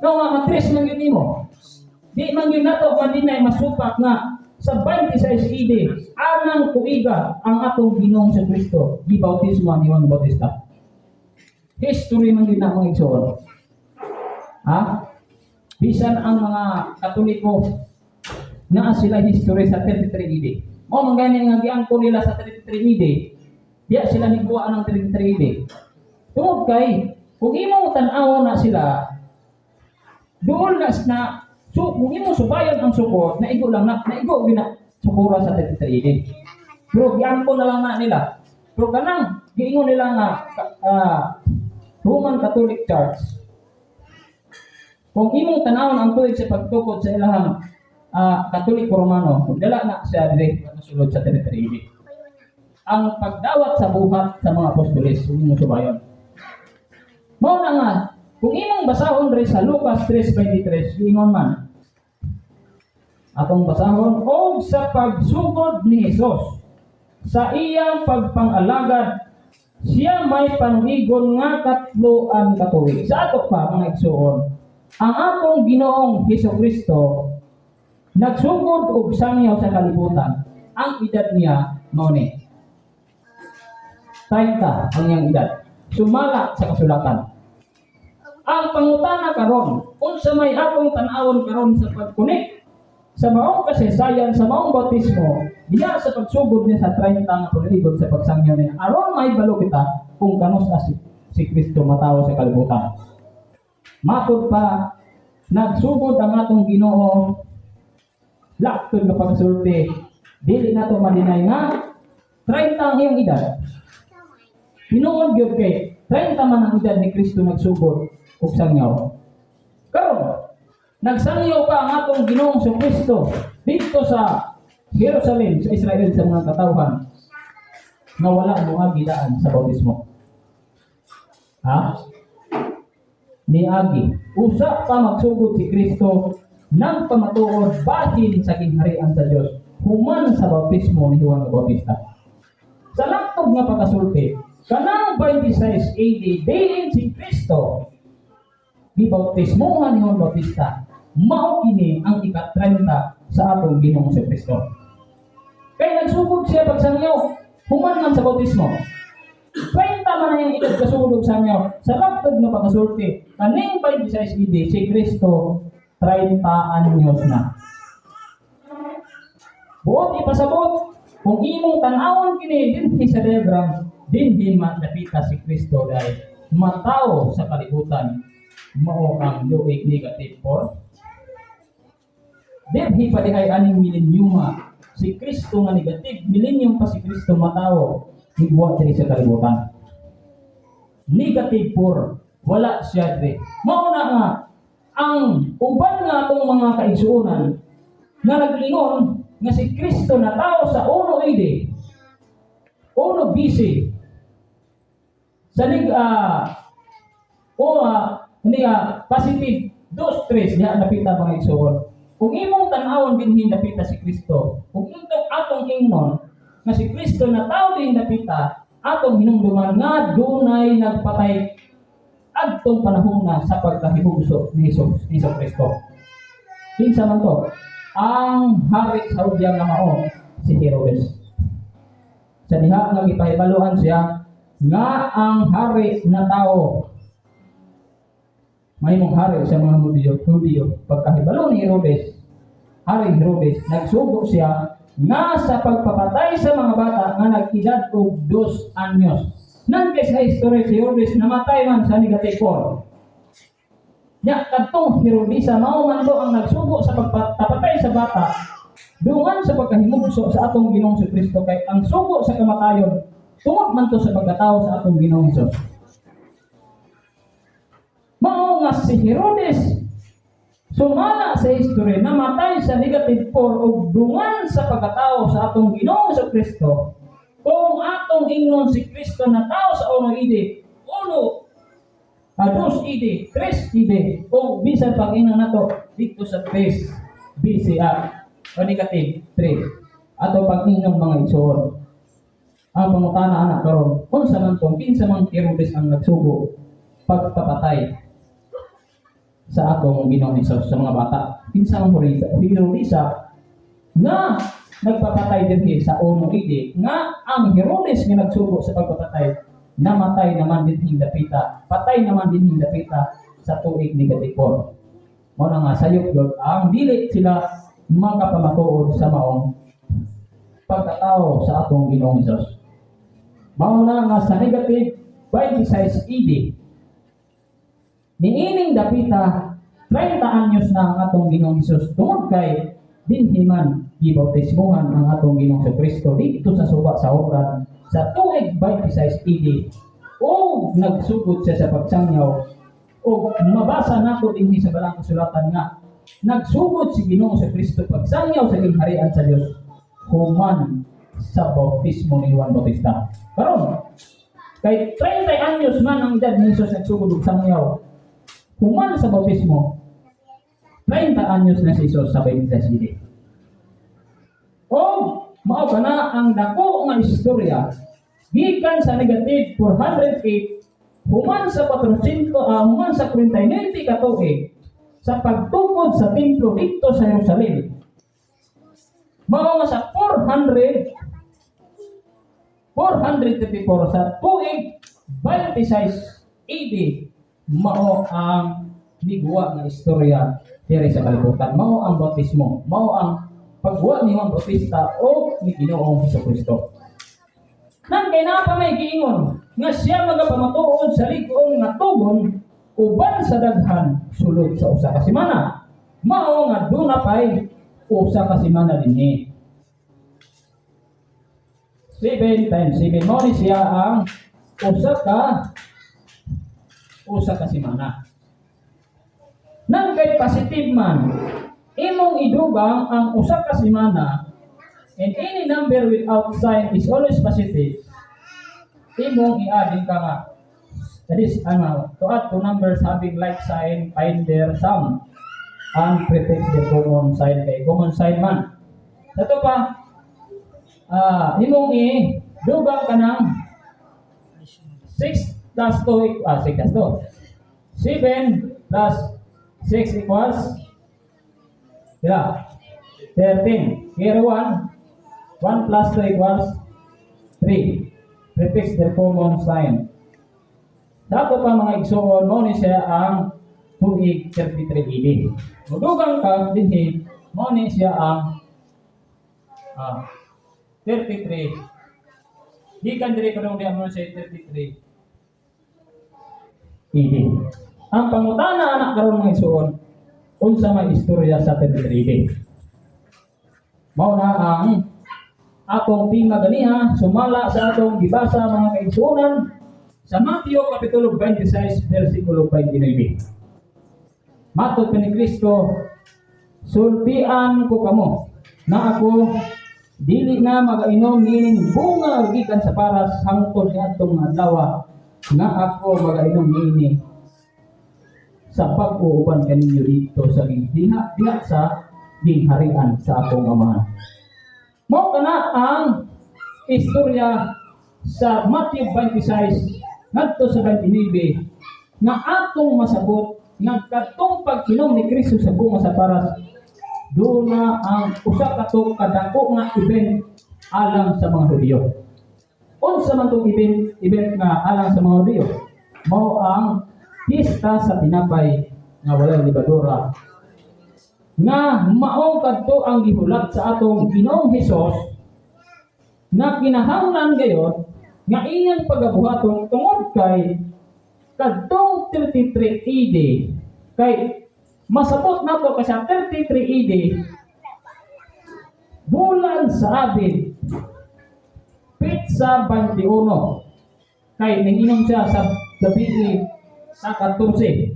no nga matres man gyud nimo. Di man gyud nato madinay masupak nga sa 26 AD anang tuiga ang atong Ginoong sa Kristo gibautismo ni Juan Bautista. History man gyud na, mga igsoon. Ha? Bisan ang mga Katoliko, naa sila history sa 33 AD. Mao man gani nga giangko nila sa 33 AD, diya sila niguwa ng 33 AD. Tungod kay kung imong tan-awon na sila, duol na na so kung imong subayon ang suko, naigo lang na, naigo gyud na sukura sa 33 AD. Pero giangko na lang na nila. Pero kanang giingon nila nga Roman Catholic Church, kung imong tanawon ang tuig sa pagtukod sa ilahang Katoliko Romano, dala na siya dire nasulod sa 33 AD. Ang pagdawat sa Buhat sa mga Apostoles, kung imong subayon. Mao na nga, kung imong basahon diri sa Lucas 3:23, ingon man, atong basahon, "Og sa pagsugod ni Jesus sa iyang pagpangalagad, siya may panuigon nga 30 ka tuig." Sa ato pa, mga igsuon, ang atong Ginoong Hesus Kristo nagsugod og sangyaw sa kalibutan. Ang edad niya mao ni 30 ang iyang edad. Sumala sa kasulatan. Ang pangutana karon, unsa may atong tan-awon karon sa pag-connect sa maong kasaysayan, sa maong bautismo, diya sa pagsugod niya sa 30 nga panuigon sa pagsangyaw niya, aron mahibalo kita kung kanus-a si Kristo matawo sa kalibutan. Matod pa, nagsugod ang atong Ginoo, laktod nga pagsulti, dili nato ma-deny nga 30 ang iyang edad. Tinuod gyud kay 30 man ang edad ni Kristo nagsugod og sangyaw. Karon, nagsangyaw pa ang atong Ginoong Kristo dito sa Jerusalem, sa Israel, sa mga katawhan nga wala mo daan sa bautismo. Ha? Niagi. Usa pa magsugod si Kristo ng pamatuod bahin sa gingharian sa Dios human sa bautismo ni Juan Bautista. Sa langtog nga pagkasulti, kanang 26 AD, diin si Kristo gibautismohan ni Juan Bautista, mao kini ang ika-30 sa atong Ginoong si Kristo. Kay nagsugod siya pagsangyaw, human man sa bautismo. 30 man ang edad kasugod og sangyaw. Sa langtog nga pagkasulti, kaning 26 AD, si Kristo 30 anyos na. Buot ipasabot, kung imong tan-awon kini dinhi sa diagram, dinhi madapita si Kristo dahil matawo sa kalibutan mao ang tuig negative 4. Dinhi pa dihay aning millennium si Kristo nga negative millennium pa si Kristo matawo higwa diri sa kalibutan. Negative 4, wala siya diri. Mao na nga ang uban nga atong mga kaigsuonan nga naglingon nga si Kristo natawo sa 1 AD, 1 BC, sa nig o hindi positive 2 3 diha napita, mga igsuon. Kung imong tan-awon dinhi napita si Kristo, kung imong atong ingnon nga si Kristo natawo din napita, atong hinumduman nga dunay nagpatay adtong panahon na sa pagkahibugso ni Jesus Kristo. Kinsa man to? Ang hari sa Hudyang nga mao si Herodes. Sa diha nga gipahibaluan siya nga ang hari na tao mahimong hari sa mga Hudiyo. Pagkahibalo ni Herodes, Hari Herodes, nagsugo siya nga sa pagpapatay sa mga bata nga nag-edad og 2 anyos. Nan kay sa history si Herodes namatay man sa negative 4. Nya kadtong Herodesa mao man to ang nagsugo sa pagpapatay sa bata dungan sa pagkahimugso sa atong Ginoong Kristo, kay ang sugo sa kamatayon tungod man to sa pagkatao sa atong Ginoong Hesus. Mao nga si Herodes sumala sa history namatay sa negative 4 ug dungan sa pagkatao sa atong Ginoong sa Kristo. Kung atong ingnon si Kristo na tao sa 1 AD, 1 2 AD, 3 AD, o bisan pag inang nato dito sa 3 BCA o negative 3 ato pag ingnon, mga igsoon. Ang pangutana ana karon, unsa man tong, kinsa man Herodes ang nagsugo pagpapatay sa atong Ginoong Hesus sa mga bata? Kinsa man Herodes nga nagpapatay dinhi sa 1 AD, nga ang Herodes nga nagsugo sa pagpapatay namatay naman dinhi dapita, patay naman dinhi dapita sa tuig negative 4? Mao na nga sayop gyud ang dili sila makapamatuod sa maong pagkatao sa atong Ginoong Hesus. Mao na nga sa negative 26 AD, niining dapita 30 anyos na ang atong Ginoong Hesus, tungod kay dinhi man gibautismohan ang atong Ginoong Kristo didto sa suba sa Jordan sa tuig 26 AD o nagsugod siya sa pagsangyaw. O mabasa nato dinhi sa Balaang Kasulatan nga nagsugod si Ginoong Kristo pagsangyaw sa gingharian sa Dios human sa bautismo ni Juan Bautista. Karon, kay 30 anyos man ang edad ni Jesus nagsugod og sangyaw human sa bautismo, 30 anyos na si Jesus sa 26 AD. O mao ka na ang dako nga istorya gikan sa negative 408 human sa 400, human sa 49 ka tuig sa pagtukod sa templo didto sa Jerusalem. Mao nga sa 400 434 sa tuig 26 AD, mao ang niguwa nga istorya diri sa kalibutan. Mao ang bautismo, mao ang pagguwa ni Juan Bautista o ni Ginoong Kristo. Nang kay naa pa may giingon nga siya magapamatuod sa lig-on nga tugon uban sa daghan sulod sa 1 ka semana. Mao nga duna pay 1 ka semana dinhi. 7 times 7, mao ni siya ang 1 ka semana. Nang kay positive man, imong idugang ang 1 ka semana, and any number without sign is always positive. Imong i-adding ka nga, that is, ano, to add two numbers having like sign, find their sum and prefix the common sign, kay common sign man. Ito pa, imong i-dugang ka ng 6 plus 2, 6 plus 2. 7 plus 6 equals, pila? 13. Here 1, 1 plus 2 equals 3. Prefix the common sign. Dato pa, mga igsuon, mao ni siya ang tuig 33 AD. Mudugang ka dinhi, mao ni siya ang 33. Gikan diri padung diha, mo siya 33 AD. Ang pangutana anak karon, mga igsuon, unsa may istorya sa 33 AD? Mao na ang atong tema ganiha sumala sa atong gibasa, mga kaigsuonan, sa Mateo Kapitulo 26 versikulo 29. Matod pa ni Kristo, "Sultian ko kamo na ako dili na magainom niining bunga gikan sa paras hangtod niadtong nga adlaw nga ako magainom niini sa pag-uuban kaninyo dito sa diha diha sa gingharian sa akong Amahan." Mao kana ang istorya sa Matthew 26 ngadto sa 29 nga atong masabot nga kadtong pag-inom ni Kristo sa bunga sa paras, duna ang usa ka to kadako nga event alang sa mga Hudiyo. Unsa man tong event nga alang sa mga Hudiyo? Mao ang pista sa tinapay nga walay lebadura, nga maong kadto ang gihulat sa atong Ginoong Hesus na kinahanglan gayon nga iyang pagabuhaton, tungod kay kadtong 33 AD, kay masabot nato kasi ang 33 AD, bulan sa Abib, petsa 21, kay nanginom siya sa gabi sa 14,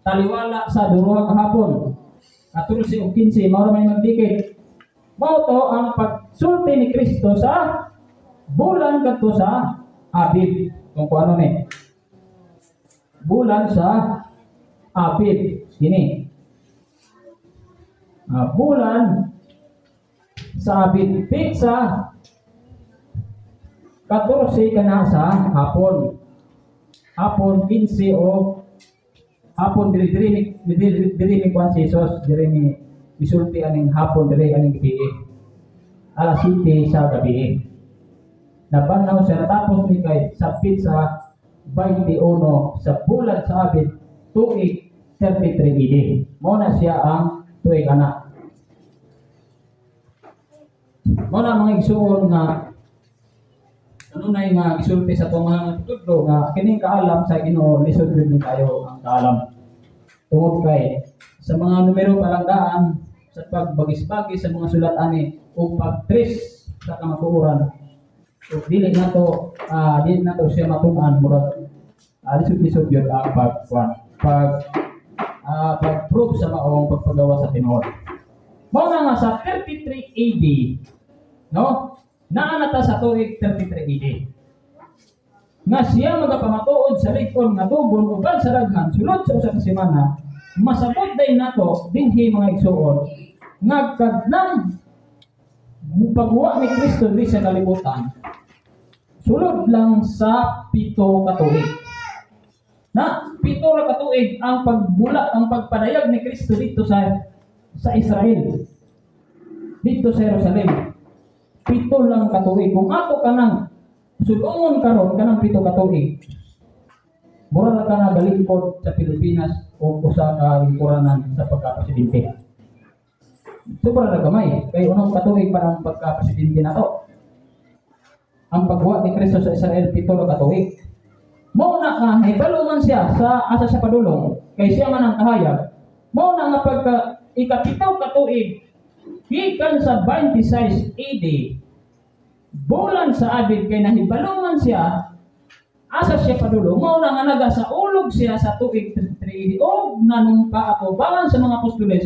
taliwala sa duha kahapon, 14 ug 15, mao ra may magdikit. Mao to ang pagsulti ni Kristo sa bulan kadto sa Abib, kung ano ni bulan sa Abib kini. Bulan sa Abib, petsa 14 kana sa hapon. Hapon 15 o hapon diri diri ni diri, diri ni kuan si Jesus, diri ni misulti aning hapon diri aning gabi. Alas 7 sa gabi. Nabanhaw siya, natapos ni kay sa sa 21 sa bulan sa Abib, tuig 33 AD. Mao na siya ang tuig ana. Mao na, mga igsuon, nga kanunay nga gisulti sa atong mga tutudlo nga kining kaalam sa Ginoo, lisod rin ni kayo ang kaalam. Tungod kay sa mga numero pa lang daan, sa pagbagis-bagis sa mga sulat ani o pag-trace sa kamatuoran o dili nato siya matun-an, murag lisod-lisod yun ang pag pag-prove sa maong pagpagawa sa tinuod. Mao na nga sa 33 AD, no? Naa na ta sa tuig 33 AD. Nga siya magapamatuod sa lig-on nga dugon uban sa daghan sulod sa usa ka semana, masabot day nato dinhi, mga igsuon, nga kadnang pagwa ni Kristo diri sa kalibutan, sulod lang sa 7 ka tuig. Na 7 ra ka tuig ang pagbula, ang pagpadayag ni Kristo dito sa Israel. Dito sa Jerusalem. 7 lang ka tuig. Kung ato kanang sulongon karon kanang 7 ka tuig, mura na ka na galikod sa Pilipinas o usa ka lingkuranan sa pagka-presidente. Sobra na gamay. Kay unong katuig pa ang pagka-presidente na to. Ang pagwa ni Kristo sa Israel, 7 ra ka tuig. Mao na nga nahibalo man siya sa asa siya padulong kay siya man ang kahayag. Mao na nga pagka ikapito ka tuig gikan sa 26 AD, bulan sa Abib, kay nahibalo man siya asa siya padulong, mao na nga naga sa ulog siya sa tuig 33 AD og nanumpa atubangan sa mga apostoles.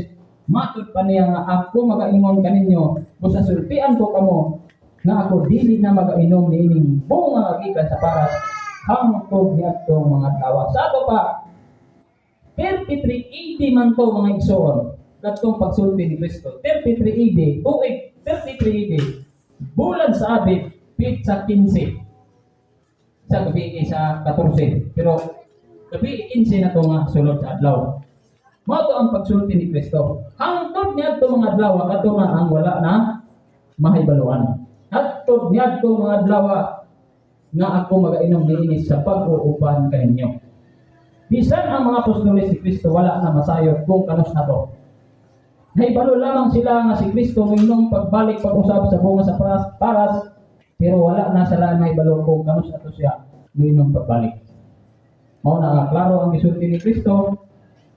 Matud pa niya nga, "Ako magaingon kaninyo, busa sultian ko kamo nga ako dili na magainom niining bunga nga gikan sa paras hangtod niadtong mga adlaw." Sa ato pa, 33 AD man to, mga igsoon, kadtong pagsulti ni Kristo. 33 AD, tuig 33 AD, bulan sa Abib, pitsa 15 sa gabi sa 14, pero gabi 15 na to nga sulod sa adlaw. Mao to ang pagsulti ni Kristo. Hangtod niadto mga adlaw, kadto na ang wala na mahibaluan. Hangtod niadto mga adlaw nga ako magainom niini sa pag-uuban kaninyo. Bisan ang mga apostoles ni Kristo, wala na masayod kung kanus na to. Nahibalo lamang sila nga si Kristo moinong pagbalik pag-usab sa bunga sa paras, paras, pero wala na sila nahibalo kung kanus na to siya moinong pagbalik. Mao na nga klaro ang gisulti ni Kristo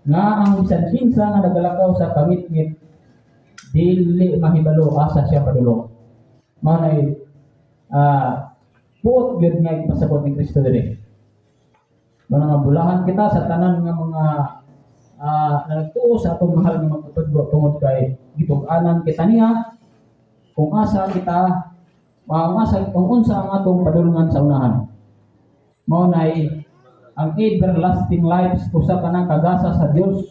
nga ang bisan kinsa nga nagalakaw sa kangitngit dili mahibalo asa siya padulong. Mao na buot gyud nga ipasabot ni Kristo diri. Mao na nga bulahan kita sa tanan nga mga nagtuo sa atong mahal nga magtutudlo tungod kay gitug-anan kita niya kung asa kita kung asa kung unsa ang atong padulungan sa unahan. Mao nay ang everlasting lives, usa ka nang kagasa sa Dios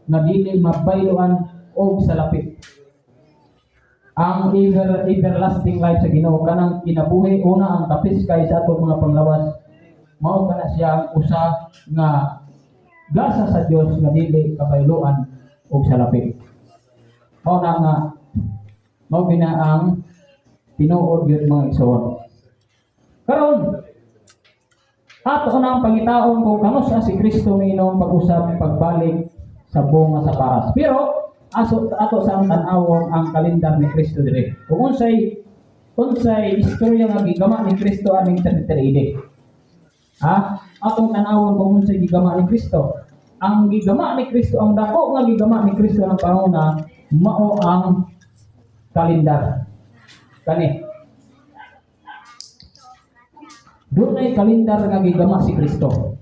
nga dili mabayloan og salapi. Ang everlasting life sa Ginoo, kanang kinabuhi una ang kapiskay sa atong mga panglawas, mao kana siya ang usa nga gasa sa Dios nga dili kabayloan og salapi. Mao na nga mao bina ang tinuod yun, mga igsoon. Karon, ato na ang pangitaon kung kanus-a si Kristo miinong pag-usab pagbalik sa bunga sa paras. Pero aso ato sa ang tan-awon ang kalendar ni Kristo dire. Kung unsay unsay istorya nga gigama ni Kristo aning 33 AD. Ha? Atong tan-awon kung unsay gigama ni Kristo. Ang gigama ni Kristo, ang dako nga gigama ni Kristo ng panguna, mao ang kalendar. Kani. Dunay kalendar nga gigama si Kristo.